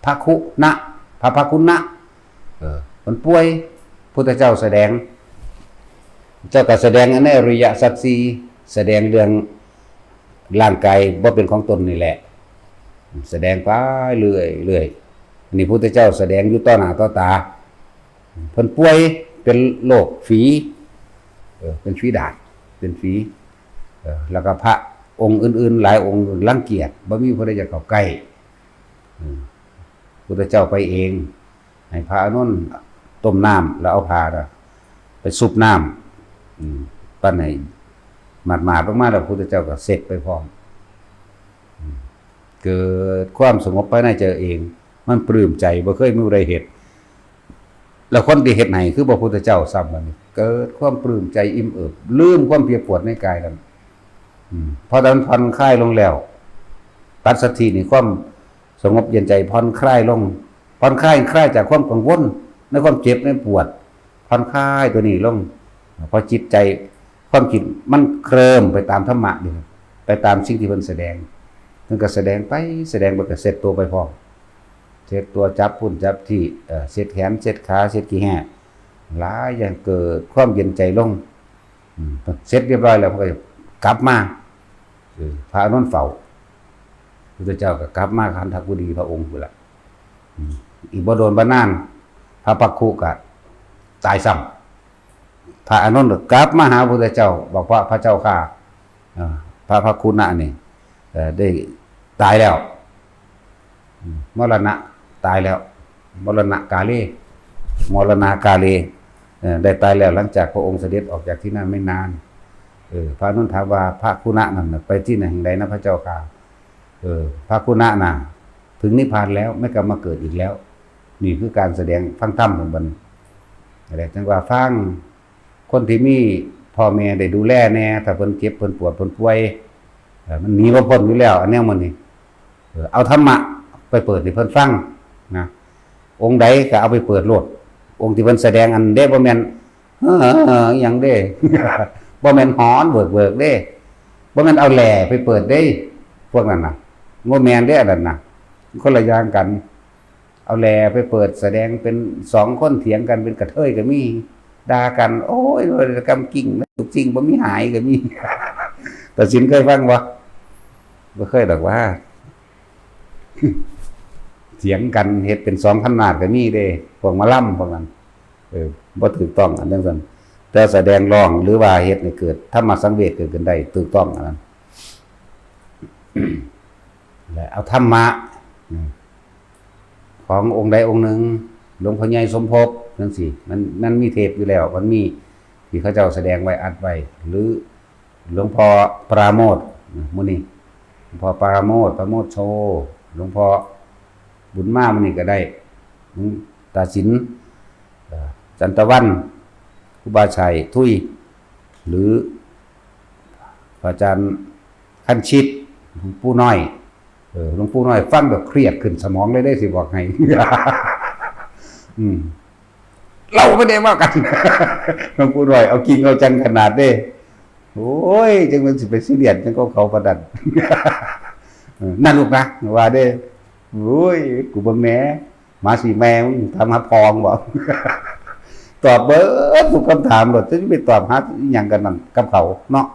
พระคุณ พระภักคุณ เออ เพิ่นป่วย พุทธเจ้าแสดง เจ้าก็แสดงในอริยสัจสี่ แสดงเรื่องร่างกายบ่เป็นของตนนี่แหละ แสดงไปเรื่อยๆ อันนี้พุทธเจ้าแสดงอยู่ต่อหน้าต่อตา เพิ่นป่วยเป็นโรคฝี เออ เป็นฝีดาษ เป็นฝี เออ แล้วก็พระองค์อื่นๆ หลายองค์รังเกียจ บ่มีผู้ใดอยากเข้าใกล้ อืม พุทธเจ้าไปเอง ให้พระอานนท์ต้มน้ำ แล้วเอาผ้าน่ะไปซุบน้ อืม ปานไหน หมาดๆลงมาแล้ว พุทธเจ้าก็เสด็จไปพร้อม อืม เกิดความสงบภายในใจเอง มันปลื้มใจ บ่เคยมีผู้ใดเฮ็ด แล้วคนที่เฮ็ดให้คือพระพุทธเจ้าซ้ำ บัดนี้เกิดความปลื้มใจอิ่มเอิบ ลืมความเปียปวดในกายนั้น อืม พอตอนผ่อนคลายลงแล้ว ปัสสัทธินี่ ความสงบเย็นใจผ่อนคลายลง ผ่อนคลาย คลายจากความกังวลในความเจ็บในปวด ผ่อนคลายตัวนี้ลง พอจิตใจ ความคิดมันเคลิ้มไปตามธรรมะนี่ ไปตามสิ่งที่เพิ่นแสดง เพิ่นก็แสดงไป แสดงไป ก็เช็ดตัวไปพร้อม เช็ดตัว จับพุ้นจับที่ เอ่อ เช็ดแขน เช็ดขา เช็ดขี้แห้ง หลายอย่าง เกิดความเย็นใจลง อืม เสร็จเรียบร้อยแล้ว เพิ่นก็กลับมา เออ พระอานนท์เฝ้า พุทธเจ้าก็กลับมาคันธกุฎีพระองค์พู้นละ อืม อีกบ่โดนบ่นาน พระภักคุก็ตายซ้ำ พระอานนท์ก็กลับมาหาพุทธเจ้า บอกว่า พระเจ้าข้า เอ่อ พระภักคุนะนี่ เอ่อ ได้ตายแล้ว อืม มรณะ ตายแล้ว มรณะกาเล มรณาคาเล เอ่อ ได้ตายแล้ว หลังจากพระองค์เสด็จออกจากที่นั่นไม่นาน เออ พระอานนท์ถามว่า พระคุนะนั่นน่ะไปที่ไหนแห่งใดนะพระเจ้าข้า เออ พระคุนะน่ะ ถึงนิพพานแล้ว ไม่กลับมาเกิดอีกแล้ว นี่คือการแสดงฟังธรรมของเพิ่น อะไรจังว่าฟัง คนที่มีพ่อแม่ได้ดูแลแน่ ถ้าเพิ่นเจ็บ เพิ่นปวด เพิ่นป่วย เอ่อ มันหนีบ่พ้นอยู่แล้ว อันแนวหมู่นี้ เออ เอาธรรมะไปเปิดให้เพิ่นฟังนะ องค์ใดก็เอาไปเปิดโลด องค์ที่เพิ่นแสดงอันเด้ บ่แม่น เออ อหยังเด้ บ่แม่นหอนเวิกๆเด้ บ่แม่นเอาแหล่ไปเปิดเด้ พวกนั้นน่ะ บ่แม่นเด้ อันนั้นน่ะ คนละอย่างกัน เอาแหล่ไปเปิดแสดงเป็นสองคนเถียงกัน เป็นกระเทยก็มี ด่ากัน โอ้ย กำกิ่งนะ ทุกสิ่งบ่มีหายก็มี ตาสินเคยฟังบ่ บ่เคยดอกว่า เถียงกัน เฮ็ดเป็นสองขนาดก็มีเด้ พวกหมอลำพวกนั้น เออ บ่ถูกต้อง อันจั่งซั้น แต่แสดงร้อง หรือว่าเฮ็ดให้เกิดธรรมสังเวชเกิดขึ้นได้ ถูกต้องอันนั้น และเอาธรรมะ อืม ขององค์ใดองค์หนึ่ง หลวงพ่อใหญ่สมภพจั่งซี้ มัน มันมีเทปอยู่แล้ว มันมีที่เขาเจ้าแสดงไว้ อัดไว้ หรือหลวงพ่อปราโมทย์ มื้อนี้ หลวงพ่อปราโมทย์ ปราโมทย์โช หลวงพ่อบุญมา มื้อนี้ก็ได้ หลวงตาสิน เอ่อ จันตะวัน ครูบาชัย ทุย หรือพระอาจารย์คันชิต หลวงปู่น้อย เออ หลวงปู่น้อยฟังแบบเครียดขึ้นสมองเลยเด้ สิบอกให้ อืม เราไม่ได้ว่ากัน หลวงปู่น้อยเอาจริงเอาจังขนาดเด้ โอ้ย จังมันสิไปซีเรียสจังกับเขาปานนั้น เออ นั่นลูกนะ ว่าเด้ โอ้ย กูเบิ่งแหน่ หมาสิแม่มึงถามหาพ่อมึงบ่ ตอบเบิดทุกคำถามโลด จะไปตอบหาอิหยังกันนั่นกับเขาเนาะ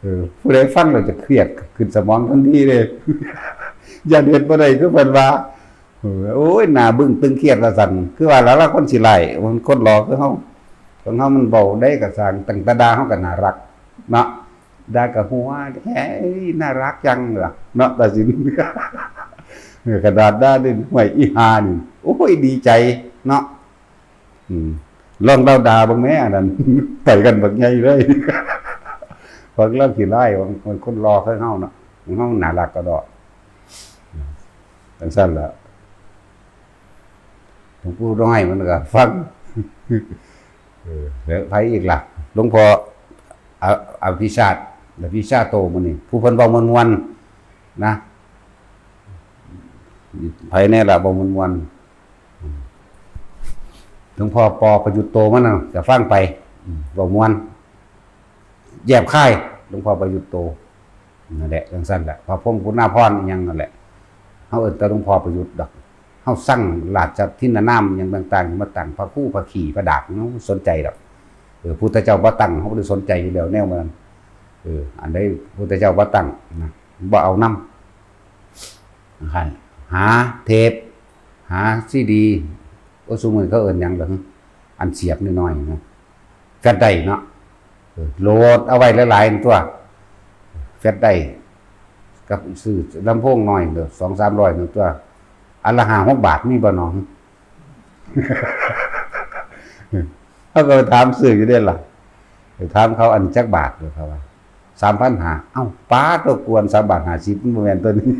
เออ ผู้ใดฟังแล้วจะเครียดขึ้นสมองทันทีเลย ย่านเฮ็ดบ่ได้คือเพิ่นว่า เออ โอ้ย หน้าบึ้งตึงเครียดว่าซั่น คือว่าแล้วละคนสิไล่ มันคนหล่อคือเฮา ของเฮามันเว้าได้กะซ่าง ตั้งแต่ด่าเฮาก็น่ารักเนาะ ด่าก็หัว เฮ้ย น่ารักจังล่ะเนาะ ตาสิน เออ ขนาดด่านี่ ห้วย อีห่านี่ โอ้ย ดีใจเนาะ อืม ลองเล่าด่าเบิ่งแหม อันนั้น ไปกันบักใหญ่เลย ของเราขี้ร้าย ของ ของคนหล่อคือเฮาเนาะ ของเฮาน่ารักกะดอก จั่งซั้นล่ะ หลวงปู่น้อยมันก็ฟัง เออ แล้วไผอีกล่ะ หลวงพ่อ อ- อภิชาติ อภิชาโต มื้อนี้ ผู้เพิ่นเว้าม่วนๆ นะ ไผแน่ล่ะเว้าม่วนๆ หลวงพ่อปอประยุตโตมันน่ะ ก็ฟังไป อืม เว้าม่วน แยบคาย หลวงพ่อประยุตโต นั่นแหละ จั่งซั้นแหละ พระพรหมคุณาภรณ์อิหยังนั่นแหละ เฮาเอิ้นแต่หลวงพ่อประยุตดอก เฮาสั่งราชทินนามอิหยังต่างๆ มาตั้ง พระครู พระขี้ พระดาก เฮาบ่สนใจดอก เออ พุทธเจ้าบ่ตั้ง เฮาบ่ได้สนใจอยู่แล้วแนวมัน เออ อันใดพุทธเจ้าบ่ตั้งนะ บ่เอานำ หาเทป หาซีดี โอ้ ซุมื้อเขาเอิ้นหยังล่ะ อันเสียบน้อยๆ นะ แฟลชไดรฟ์เนาะ เออ โหลดเอาไว้หลายๆ ตัว แฟลชไดรฟ์ กับซื้อลำโพงน้อยเด้อ สองสามร้อย นั่นตัว อันละห้าหกบาท มีบ่หนอ เขาก็ไปถามซื้ออยู่เด้ล่ะ ไปถามเขา "อันจักบาท" เลยเขาว่า "สามพันห้า" เอ้า ป้า ตัวกวน สามบาทห้าสิบ มันบ่แม่นตัวนี้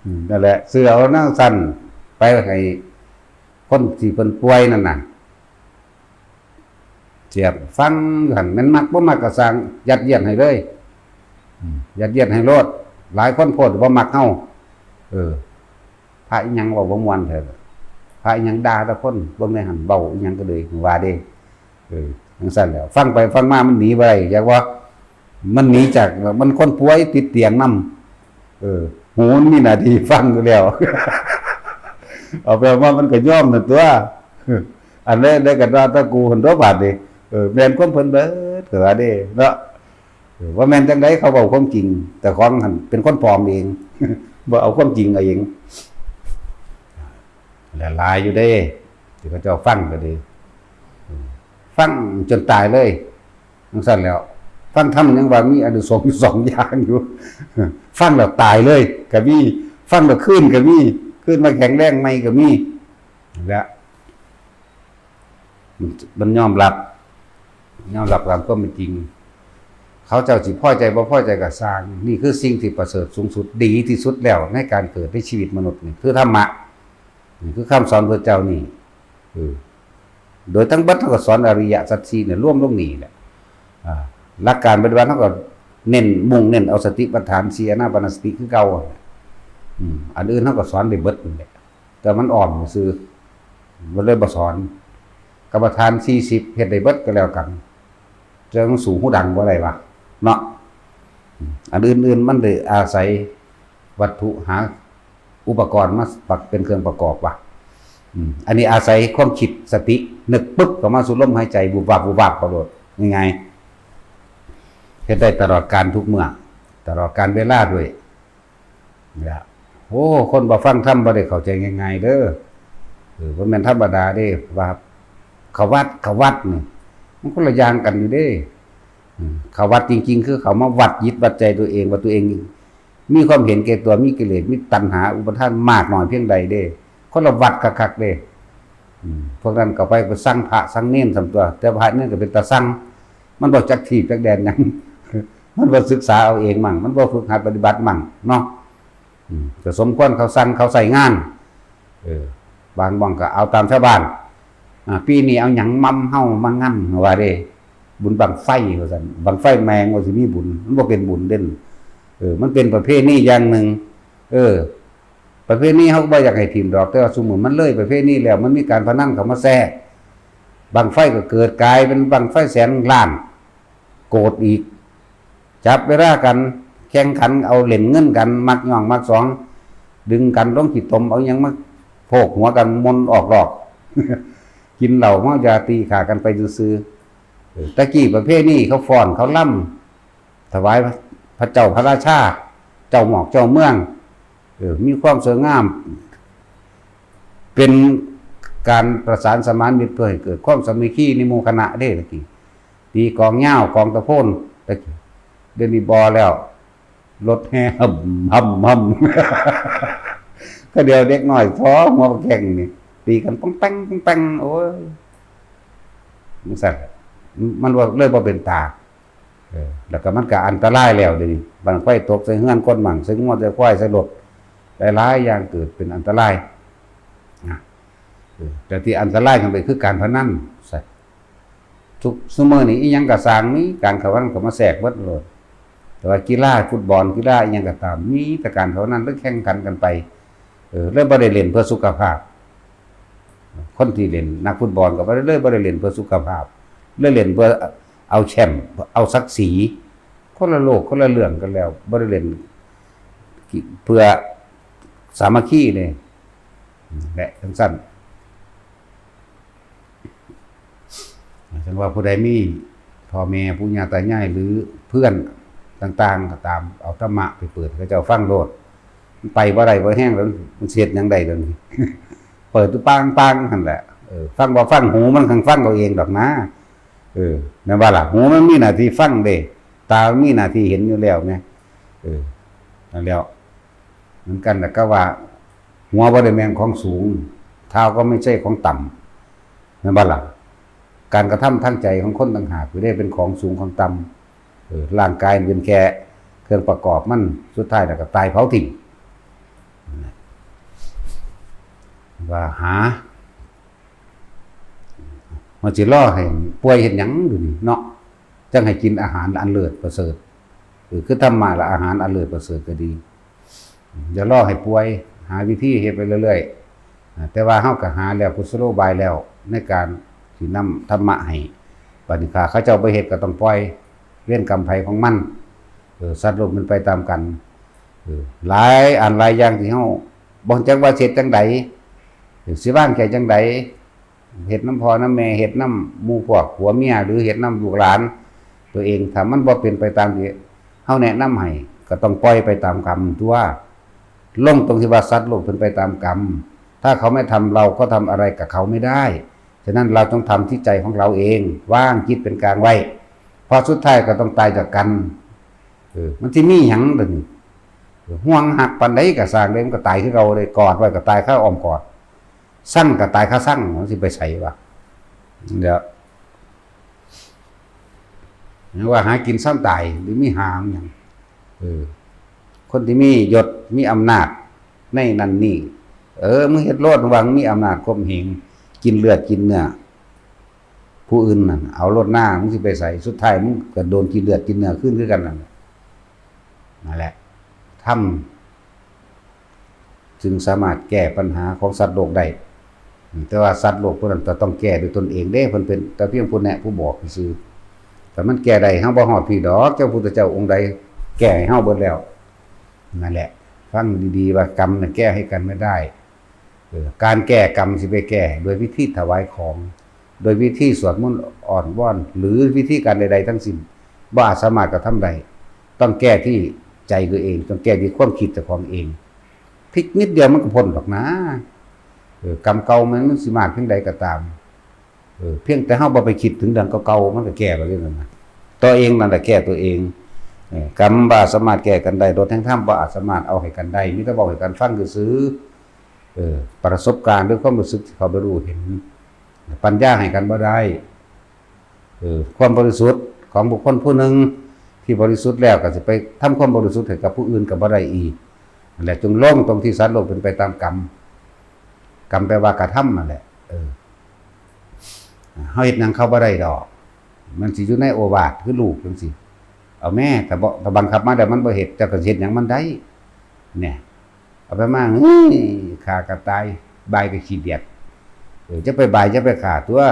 อืม นั่นแหละ ซื้อเอานั่งสั่น ไปให้คนที่เพิ่นป่วยนั่นน่ะ เสียบฟังหั่น แม่นมักบ่มักก็สั่ง ยัดเยียดให้เลย อืม ยัดเยียดให้โลด หลายคนโพดบ่มักเฮา เออ พระอิหยังเว้าบ่ม่วนแท้ พระอิหยังด่าแต่คน เบิ่งในหั่น เว้าอิหยังก็เลยว่าเด้ เออ จั่งซั่นแหล้ว ฟังไปฟังมามันหนีบ่ได้ อยากว่า มันหนีจาก มันคนป่วยติดเตียงนำ เออ หูมันมีหน้าที่ฟังอยู่แล้ว เอาไปเอามามันก็ยอมนั่นตัว อันใดๆก็ว่าแต่กูหั่นตัวบาดนี้ เออ แม่นความเพิ่นเบิดก็ว่าเด้เนาะ เออ ว่าแม่นจั่งใดเขาเว้าความจริง แต่ของหั่นเป็นคนปลอมเอง บ่เอาความจริงเอาเอง หลายๆอยู่เด้ ที่เขาเจ้าฟังก็ดี ฟังจนตายเลย จั่งซั่นแหล้ว ฟังธรรมยังว่ามีอานิสงส์อยู่สองอย่างอยู่ ฟังแล้วตายเลยก็มี ฟังแล้วคืนก็มี คืนมาแข็งแรงใหม่ก็มี และมัน มันยอมรับ ยอมรับตามความเป็นจริง เขาเจ้าสิพอใจบ่พอใจก็ซ่าง นี่คือสิ่งที่ประเสริฐสูงสุด ดีที่สุดแล้วในการเกิดในชีวิตมนุษย์นี่ คือธรรมะ นี่คือคำสอนพระเจ้านี่ เออ โดยทั้งเบิดเขาก็สอนอริยสัจสี่เนี่ยรวมลงนี่แหละ อ่า หลักการปฏิบัติเขาก็เน้น มุ่งเน้นเอาสติปัฏฐานสี่ อานาปานสติคือเก่า อืม อันอื่นเขาก็สอนได้เบิดนั่นแหละ แต่มันอ้อมซื่อ มันเลยบ่สอน กรรมฐานสี่สิบ เฮ็ดได้เบิดก็แล้วกัน แต่มันสู้หูดังบ่ได้วะ เนาะ อืม อันอื่นๆมันได้อาศัยวัตถุหาอุปกรณ์มาเป็นเครื่องประกอบวะ อืม อันนี้อาศัยความคิดสติ นึกปึ๊บเข้ามาสู่ลมหายใจ วุบวับ วุบวับ กระโดด ง่ายๆ เฮ็ดได้ตลอดการทุกเมื่อ ตลอดการเวลาด้วย นี่ล่ะ โอ้ คนบ่ฟังธรรมบ่ได้เข้าใจง่ายๆเด้อ เออ บ่แม่นธรรมดาเด้ ว่าเข้าวัด เข้าวัดนี่ มันคนละอย่างกันอยู่เด้ อืม เข้าวัดจริงๆ คือเขามาวัดจิตวัดใจตัวเอง ว่าตัวเองมีความเห็นแก่ตัว มีกิเลส มีตัณหา อุปาทานมากน้อยเพียงใดเด้ คนละวัดคักๆเด้ อืม พวกนั้นก็ไป ไปสั่งพระสั่งเณรส่ำตัว แต่พระเณรก็เป็นตาสั่ง มันบ่จักที่จักแดนหยัง มันบ่ศึกษาเอาเองมั่ง มันบ่ฝึกหัดปฏิบัติมั่งเนาะ อืม ก็สมควรเขาสั่งเขาใส่งาน เออ บางหม่องก็เอาตามชาวบ้าน อ่า ปีนี้เอาหยังมำเฮามางำ ว่าเด้ บุญบั้งไฟ ว่าซั่น บั้งไฟแม่งว่าสิมีบุญ มันบ่เป็นบุญเด้ เออ มันเป็นประเพณีอย่างหนึ่ง เออ ประเพณีเฮาก็บ่อยากให้ถิ่มดอก แต่ว่าซุมื้อมันเลยประเพณีแล้ว มันมีการพนันเข้ามาแทรก บั้งไฟก็เกิดกลายเป็นบั้งไฟแสนล้าน โกรธอีก จับเวลากัน แข่งขันเอาเล่นเงินกัน มักย่องมักสอง ดึงกันลงขี้ตม เอาหยังมาโพกหัวกัน มนออกลอก กินเหล้าเมายาตีฆ่ากันไปซื่อๆ เออ ตะกี้ประเพณีเขาฟ้อนเขารำ ถวายพระเจ้าพระราชา เจ้าหมอกเจ้าเมือง เออ มีความสวยงาม เป็นการประสานสมานมิตรเพื่อให้เกิดความสามัคคีในหมู่คณะเด้ตะกี้ ตีกลองยาวกลองตะโพนตะกี้ เดี๋ยวนี้บ่แล้ว รถแห่ฮ่ำฮ่ำฮ่ำ ก็เดี๋ยวเด็กน้อยสองหัวบักแข้งนี่ ตีกันป้องแป้งป้องแป้ง โอ้ย จั่งซั่น มันว่าเลยบ่เป็นตา เออ แล้วก็มันก็อันตรายแล้วเดี๋ยวนี้ บั้งไฟตกใส่เฮือนคนมั่ง ใส่งัวใส่ควายใส่รถ หลายๆอย่างเกิดเป็นอันตรายนะ เออ แต่ที่อันตรายขึ้นไปคือการพนัน ทุกซุมื้อนี้อิหยังก็ซ่างมีการเข้าพนันเข้ามาแทรกเบิดโลด แต่ว่ากีฬาฟุตบอล กีฬาอิหยังก็ตาม มีแต่การเข้าพนัน หรือแข่งขันกันไป เออ เลยบ่ได้เล่นเพื่อสุขภาพ คนที่เล่นนักฟุตบอลก็บ่ได้ เลยบ่ได้เล่นเพื่อสุขภาพ เลยเล่นเพื่อเอาแชมป์ เอาศักดิ์ศรี คนละโลกคนละเรื่องกันแล้ว บ่ได้เล่นเพื่อสามัคคีเลย และจั่งซั่น จั่งว่าผู้ใดมีพ่อแม่ปู่ย่าตายายหรือเพื่อนต่างๆก็ตาม เอาธรรมะไปเปิดให้เขาเจ้าฟังโลด มันไปบ่ได้บ่แฮงแล้ว มันสิเฮ็ดหยังได้เดี๋ยวนี้ เปิดอยู่ปางๆหั่นแหละ เออ ฟังบ่ฟัง หูมันคังฟังเอาเองดอกนะ เออ แม่นบ่ล่ะ หูมันมีหน้าที่ฟังเด้ ตามันมีหน้าที่เห็นอยู่แล้วแหม เออ นั่นแหล้ว เหมือนกันแหละก็ว่า หัวบ่ได้แม่นของสูง เท้าก็ไม่ใช่ของต่ำ แม่นบ่ล่ะ การกระทำทางใจของคนต่างหาก คือได้เป็นของสูงของต่ำ เออ ร่างกายเป็นแค่เครื่องประกอบมัน สุดท้ายแล้วก็ตายเผาทิ้ง ว่าหา มันสิรอให้ป่วยเฮ็ดหยังอยู่นี่เนาะ จั่งให้กินอาหารอันเลิศประเสริฐ เออ คือธรรมะและอาหารอันเลิศประเสริฐก็ดี อย่ารอให้ป่วย หาวิธีเฮ็ดไปเรื่อยๆ อ่า แต่ว่าเฮาก็หาแล้วกุศโลบายแล้ว ในการสินำธรรมะให้ บัดนี้ถ้าเขาเจ้าบ่เฮ็ดก็ต้องปล่อย เวรกรรมไผของมัน เออ สัตว์โลกมันไปตามกัน เออ หลายอันหลายอย่างที่เฮาบ่จักว่าสิเฮ็ดจั่งใด เออ สิวางใจจั่งใด เฮ็ดนำพ่อนำแม่ เฮ็ดนำหมู่พวกผัวเมีย หรือเฮ็ดนำลูกหลานตัวเอง ถ้ามันบ่เป็นไปตามที่เฮาแนะนำให้ ก็ต้องปล่อยไปตามกรรมตัว ลงตรงที่ว่าสัตว์โลกเป็นไปตามกรรม ถ้าเขาไม่ทำ เราก็ทำอะไรกับเขาไม่ได้ ฉะนั้นเราต้องทำที่ใจของเราเอง วางจิตเป็นกลางไว้ เพราะสุดท้ายก็ต้องตายจากกัน เออ มันสิมีหยังล่ะนี่ ห่วงฮักปานใดก็ซ่างเลย มันก็ตายคือเก่าเลย กอดไว้ก็ตายคาอ้อมกอด ซังก็ตายคาซัง มันสิไปไสวะ เดี๋ยว ยังว่าหากินซ่อนตาย หรือมีหางหยัง เออ คนที่มียศ มีอำนาจ ในนั่นนี่ เออ มึงเฮ็ดโลด หวังมีอำนาจข่มเหง กินเลือดกินเนื้อผู้อื่นนั่น เอาโลดหน้า มึงสิไปไส สุดท้ายมึงก็โดนกินเลือดกินเนื้อคืนคือกันนั่นแหละ นั่นแหละ ธรรมจึงสามารถแก้ปัญหาของสัตว์โลกได้ แต่ว่าสัตว์โลกพวกนั้นจะต้องแก้ด้วยตนเองเด้ เพิ่นเป็นแต่เพียงผู้แนะผู้บอกซื่อ แต่มันแก้ได้ เฮาบ่ฮอดพี้ดอก เจ้าพุทธเจ้าองค์ใดแก้ให้เฮาเบิดแล้ว นั่นแหละ ฟังดีๆ ว่ากรรมน่ะแก้ให้กันไม่ได้ เออ การแก้กรรมสิไปแก้โดยวิธีถวายของ โดยวิธีสวดมนต์อ้อนวอน หรือวิธีการใดๆ ทั้งสิ้น บ่อาจสามารถกระทำได้ ต้องแก้ที่ใจตัวเอง ต้องแก้ที่ความคิดเจ้าของเอง พลิกนิดเดียวมันก็พ้นดอกนะ เออ กรรมเก่ามัน มันสิมากเพียงใดก็ตาม เออ เพียงแต่เฮาบ่ไปคิดถึงเรื่องเก่าๆ มันก็แก้ไปเรื่องนั้นนะ ตัวเองนั่นแหละแก้ตัวเอง เออ กรรมบ่สามารถแก้กันได้ รสแห่งธรรมบ่อาจสามารถเอาให้กันได้ มีแต่เว้าให้กันฟังซื่อๆ เออ ประสบการณ์หรือความรู้สึกที่เขาไปรู้เห็น ปัญญาให้กันบ่ได้ เออ ความบริสุทธิ์ของบุคคลผู้หนึ่งที่บริสุทธิ์แล้วก็สิไปทำความบริสุทธิ์ให้กับผู้อื่นก็บ่ได้อีก นั่นแหละ จึงลงตรงที่สัตว์โลกเป็นไปตามกรรม กรรมแปลว่ากระทำนั่นแหละ เออ เฮาเฮ็ดหยังเขาบ่ได้ดอก มันสิอยู่ในโอวาทคือลูกจังซี่ เอาแม่ ถ้าบ่ ถ้าบังคับมาแล้วมันบ่เฮ็ด เจ้าก็สิเฮ็ดหยังมันได้ เนี่ย เอาไปมา เฮ้ย ฆ่าก็ตาย บายก็ขี้เดียด เออ จะไปบาย จะไปฆ่าตัว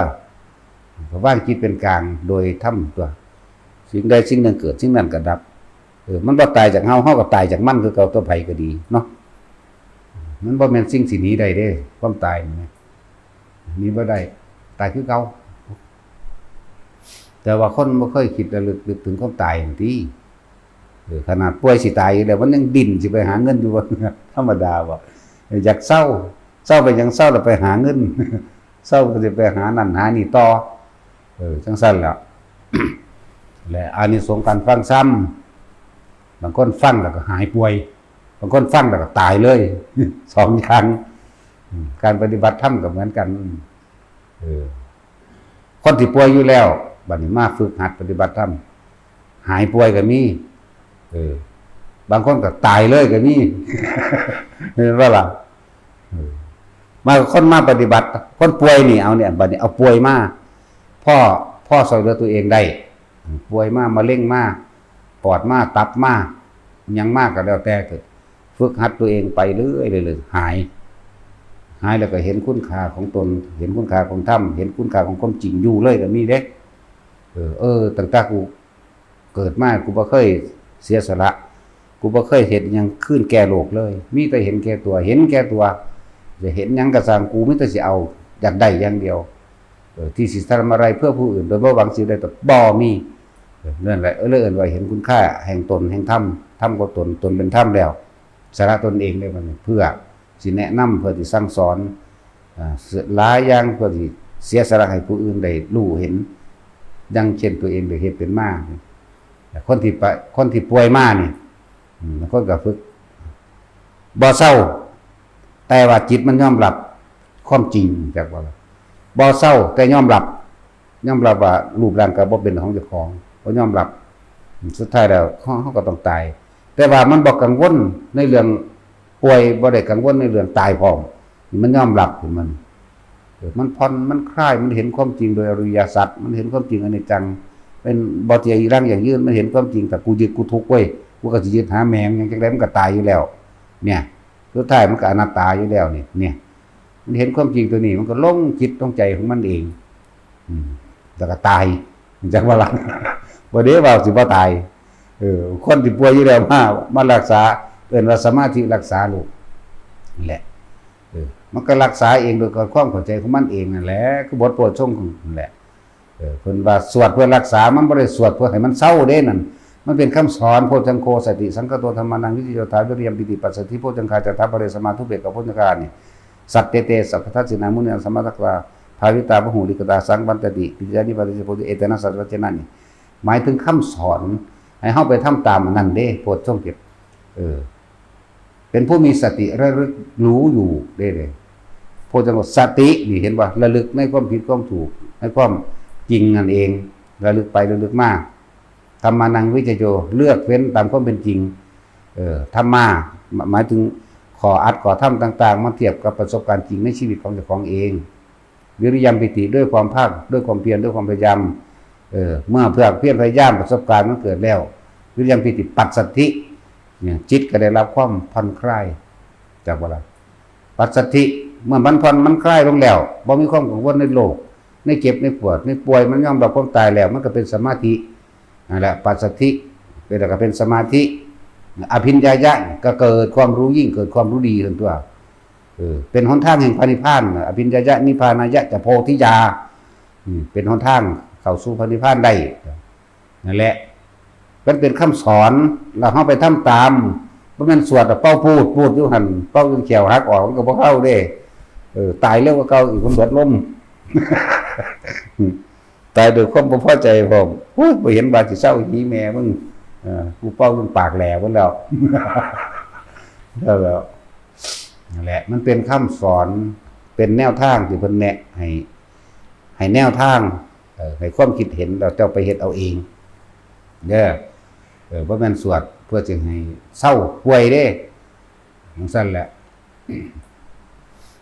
ก็วางจิตเป็นกลางโดยธรรมตัว สิ่งใดสิ่งหนึ่งเกิด สิ่งนั้นก็ดับ เออ มันบ่ตายจากเฮา เฮาก็ตายจากมันคือเก่า ตัวไผก็ดีเนาะ มันบ่แม่นสิ่งสิหนีได้เด้ ความตายนี่นะ หนีบ่ได้ ตายคือเก่า แต่ว่าคนบ่เคยคิดระลึกนึกถึงความตายนั่นติ เออ ขนาดป่วยสิตายอยู่แล้ว มันยังดิ้นสิไปหาเงินอยู่ว่า ธรรมดาบ่ อยากเซา เซาไปหยัง เซาแล้วไปหาเงิน เซาก็สิไปหานั่นหานี่ต่อ เออ จั่งซั่นแหละ และอานิสงส์การฟังธรรม บางคนฟังแล้วก็หายป่วย บางคนฟังแล้วก็ตายเลย สองอย่าง อืม การปฏิบัติธรรมก็เหมือนกัน เออ คนที่ป่วยอยู่แล้ว บัดนี้มาฝึกหัดปฏิบัติธรรม หายป่วยก็มี เออ บางคนก็ตายเลยก็มี เห็นบ่ล่ะ เออ มาคนมาปฏิบัติ คนป่วยนี่ เอาเนี่ย บัดนี้เอาป่วยมา พ่อ พ่อช่วยเหลือตัวเองได้ ป่วยมา มะเร็งมา ปอดมา ตับมา หยังมาก็แล้วแต่เถอะ ฝึกหัดตัวเองไปเรื่อยๆ หาย หายแล้วก็เห็นคุณค่าของตน เห็นคุณค่าของธรรม เห็นคุณค่าของความจริงอยู่เลยก็มีเด้ เออ เออ ตั้งแต่กูเกิดมา กูบ่เคยเสียสละ กูบ่เคยเฮ็ดหยังคืนแก่โลกเลย มีแต่เห็นแก่ตัว เห็นแก่ตัว จะเห็นหยังก็ซ่าง กูมีแต่สิเอา อยากได้อย่างเดียว เออ ที่สิทำอะไรเพื่อผู้อื่น โดยบ่หวังสิ่งใดตอบ บ่มี เออ นั่นแหละ เออ เลยเอิ้นว่าเห็นคุณค่าแห่งตน แห่งธรรม ธรรมก็ตน ตนเป็นธรรมแล้ว สละตนเองได้บัดนี้ เพื่อสิแนะนำ เพื่อสิสั่งสอน อ่า หลายอย่าง เพื่อสิเสียสละให้ผู้อื่นได้รู้เห็น อย่างเช่นตัวเองได้เฮ็ดเป็นมา แต่คนที่ปะ คนที่ป่วยมานี่ อืม บางคนก็ฝึก บ่เซา แต่ว่าจิตมันยอมรับความจริง จักว่าล่ะ บ่เซา แต่ยอมรับ ยอมรับว่ารูปร่างกายบ่เป็นของเจ้าของ บ่ยอมรับ สุดท้ายแล้วเฮา เฮาก็ต้องตาย แต่ว่ามันบ่กังวลในเรื่องป่วย บ่ได้กังวลในเรื่องตายพร้อม นี่มันยอมรับขึ้นมานี่ เออ มันผ่อน มันคลาย มันเห็นความจริงโดยอริยสัจ มันเห็นความจริงอนิจจัง เป็นบ่เที่ยง อีรัง ยั่งยืน มันเห็นความจริง ถ้ากูยึดกูทุกข์เว้ย กูก็สิยึดหาแม่งหยัง จั่งใดมันก็ตายอยู่แล้ว เนี่ย สุดท้ายมันก็อนัตตาอยู่แล้วนี่ เนี่ย มันเห็นความจริงตัวนี้ มันก็ลงจิตลงใจของมันเอง อืม แล้วก็ตาย จักว่าล่ะ บ่ได้ว่าสิบ่ตาย เออ คนที่ป่วยอยู่แล้วมา มารักษา เอิ้นว่าสมาธิรักษาโรค นั่นแหละ เออ มันก็รักษาเองโดยความเข้าใจของมันเองนั่นแหละ คือบทโพชฌงค์นั่นแหละ เออ เพิ่นว่าสวดเพื่อรักษา มันบ่ได้สวดเพื่อให้มันเซาเด้นั่น มันเป็นคำสอน โพชฌังโคสติสังคาโต ธัมมานังวิจโย ถาวิริยมปีติปัสสัทธิ โพชฌังคาจะ ถาปะเร สมาธุเปกขโพชฌังคานี่ สัตเต เต สัพพทัสสินา มุนินา สมณัสสะกา ภาวิตา บะหูริกตา สังวัตติ ปิจจานิปาติโพธิ เอเตนะ สัจจวัจจนะนี่ หมายถึงคำสอน ให้เฮาไปทำตามอันนั้นเด้ โพชฌงค์เจ็ด เออ เป็นผู้มีสติระลึกรู้อยู่เด้เลย โพชฌงค์สตินี่ เห็นบ่ ระลึกในความผิดความถูก ในความจริงนั่นเอง ระลึกไประลึกมา ธัมมานังวิจโย เลือกเฟ้นตามความเป็นจริง เออ ธัมมา หมายถึงข้ออัดข้อธรรมต่างๆ มาเทียบกับประสบการณ์จริงในชีวิตของเจ้าของเอง วิริยมปีติ ด้วยความภาค ด้วยความเพียร ด้วยความพยายาม เออ เมื่อเพื่อเพียรพยายาม ประสบการณ์มันเกิดแล้ว วิริยมปีติ ปัสสัทธิ เนี่ย จิตก็ได้รับความผ่อนคลาย จากว่าละ ปัสสัทธิ เมื่อมันผ่อนมันคลายลงแล้ว บ่มีความกังวลในโรค ในเจ็บในปวด ในป่วย มันยอมรับความตายแล้ว มันก็เป็นสมาธิ นั่นแหละ ปัสสัทธิ เป็นแล้วก็เป็นสมาธิ อภิญญายะ ก็เกิดความรู้ยิ่ง เกิดความรู้ดีขึ้นตัว เออ เป็นหนทางแห่งพระนิพพาน อภิญญายะ นิพพานายะจะ โพธิยา อืม เป็นหนทางเข้าสู่พระนิพพานได้ นั่นแหละ มันเป็นคำสอน แล้วเฮาไปทำตาม บ่แม่นสวดแล้วเป่าปูดปูดอยู่หั่น เป่าจนแข้วหักออก มันก็บ่เซาเด้ เออ ตายเร็วกว่าเก่าอีก มันเบิดลม ตายด้วยความบ่พอใจพร้อม โอ้ย บ่เห็นว่าสิเซา หีแม่มึง เออ กูเป่าจนปากแหลกหมดแล้ว แล้ว นั่นแหละ มันเป็นคำสอน เป็นแนวทางที่เพิ่นแนะให้ ให้แนวทาง เอ่อ ให้ความคิดเห็น แล้วเจ้าไปเฮ็ดเอาเอง เด้อ เออ บ่แม่นสวดเพื่อสิให้เซาป่วยเด้ จั่งซั้นแหละ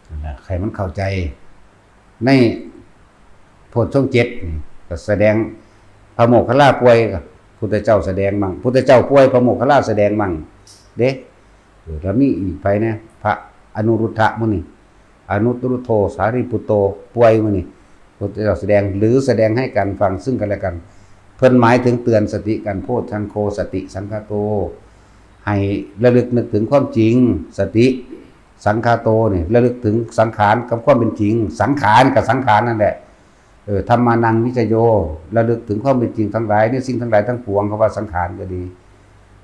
นั่นแหละ ให้มันเข้าใจ ในโพชฌงค์เจ็ดนี่ ก็แสดงพระโมคคัลลาป่วย ก็พุทธเจ้าแสดงมั่ง พุทธเจ้าป่วย พระโมคคัลลาแสดงมั่ง เด้ เออ แล้วมีอีกไผแหน่ พระอนุรุทธะมื้อนี้ อนุรุทโธ สารีปุตโต ป่วยมื้อนี้ พุทธเจ้าแสดง หรือแสดงให้กันฟังซึ่งกันและกัน เพิ่นหมายถึงเตือนสติกัน โพชฌังโคสติสังคาโต ให้ระลึกนึกถึงความจริง สติ สังคาโตนี่ ระลึกถึงสังขารกับความเป็นจริง สังขารกับสังขารนั่นแหละ เออ ธัมมานังวิจโย ระลึกถึงความเป็นจริงทั้งหลาย ในสิ่งทั้งหลายทั้งปวง เขาว่าสังขารก็ดี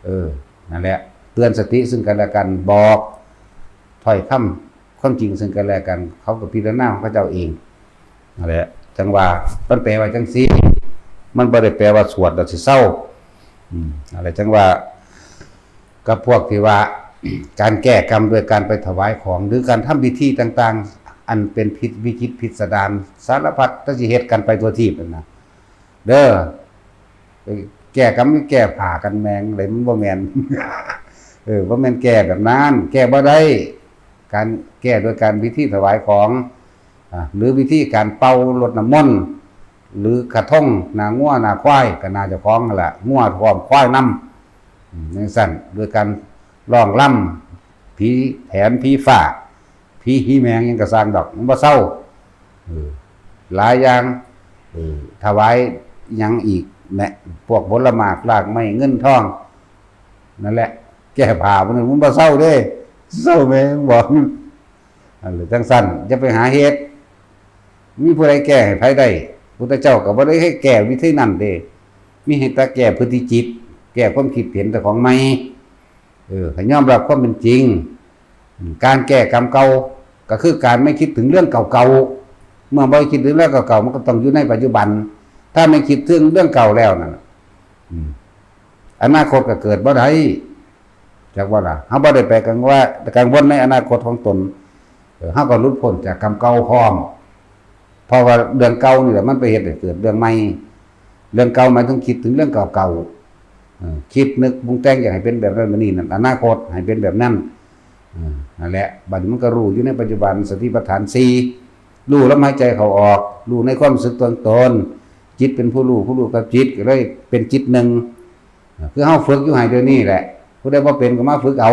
เออ นั่นแหละ เตือนสติซึ่งกันและกัน บอกถ้อยคำความจริงซึ่งกันและกัน เขาก็พิจารณาของเขาเจ้าเอง นั่นแหละ จั่งว่า มันแปลว่าจั่งซี่ มันบ่ได้แปลว่าสวดแล้วสิเซา อืม นั่นแหละ จั่งว่า กับพวกที่ว่า การแก้กรรมโดยการไปถวายของ หรือการทำพิธีต่างๆ อันเป็นพิธีวิจิตรพิสดาร สารพัด แต่สิเฮ็ดกันไปทั่วทีปนั่นนะ เด้อ ไปแก้กรรม ไปแก้ผ้ากันแม่ง อะไรมันบ่แม่น เออ บ่แม่นแก้แบบนั้น แก้บ่ได้ การแก้โดยการพิธีถวายของ อ่า หรือวิธีการเป่ารดน้ำมนต์ หรือกระทงหน้างัวหน้าควาย ก็หน้าเจ้าของนั่นแหละ งัวพร้อมควายนำ อืม จั่งซั้น โดยการร้องรำ ผีแถน ผีฟ้า ผีหีแมงหยังก็ซ่างดอก มันบ่เซา เออ หลายอย่าง เออ ถวายหยังอีกแหม พวกผลหมากรากไม้เงินทอง นั่นแหละ แก้ผ้ามัน มันบ่เซาเด้ เซาแม่งบอก อันนี้จั่งซั้น อย่าไปหาเฮ็ด มีผู้ใดแก้ให้ไผได้ พุทธเจ้าก็บ่ได้ให้แก้วิธีนั้นเด้ มีให้แต่แก้พฤติจิต แก้ความคิดเห็นแต่ของใหม่ เออ ให้ยอมรับความเป็นจริง อืม การแก้กรรมเก่า ก็คือการไม่คิดถึงเรื่องเก่าๆ เมื่อบ่คิดถึงเรื่องเก่าๆ มันก็ต้องอยู่ในปัจจุบัน ถ้าไม่คิดถึงเรื่องเก่าแล้วนั่นน่ะ อืม อนาคตก็เกิดบ่ได้ จักว่าล่ะ เฮาบ่ได้ไปกังวล กังวลในอนาคตของตน เออ เฮาก็หลุดพ้นจากกรรมเก่าพร้อม เพราะว่าเรื่องเก่านี่แหละมันไปเฮ็ดให้เกิดเรื่องใหม่ เรื่องเก่าหมายถึงคิดถึงเรื่องเก่าๆ เออ คิดนึกปรุงแต่งอยากให้เป็นแบบนั้นแบบนี้นั่น อนาคตให้เป็นแบบนั้น เออ นั่นแหละ บัดนี้มันก็รู้อยู่ในปัจจุบัน สติปัฏฐานสี่ รู้ลมหายใจเข้าออก รู้ในความรู้สึกตัวตน จิตเป็นผู้รู้ ผู้รู้กับจิตก็เลยเป็นจิตหนึ่ง เออ คือเฮาฝึกอยู่ให้เดี๋ยวนี้แหละ ผู้ใดบ่เป็นก็มาฝึกเอา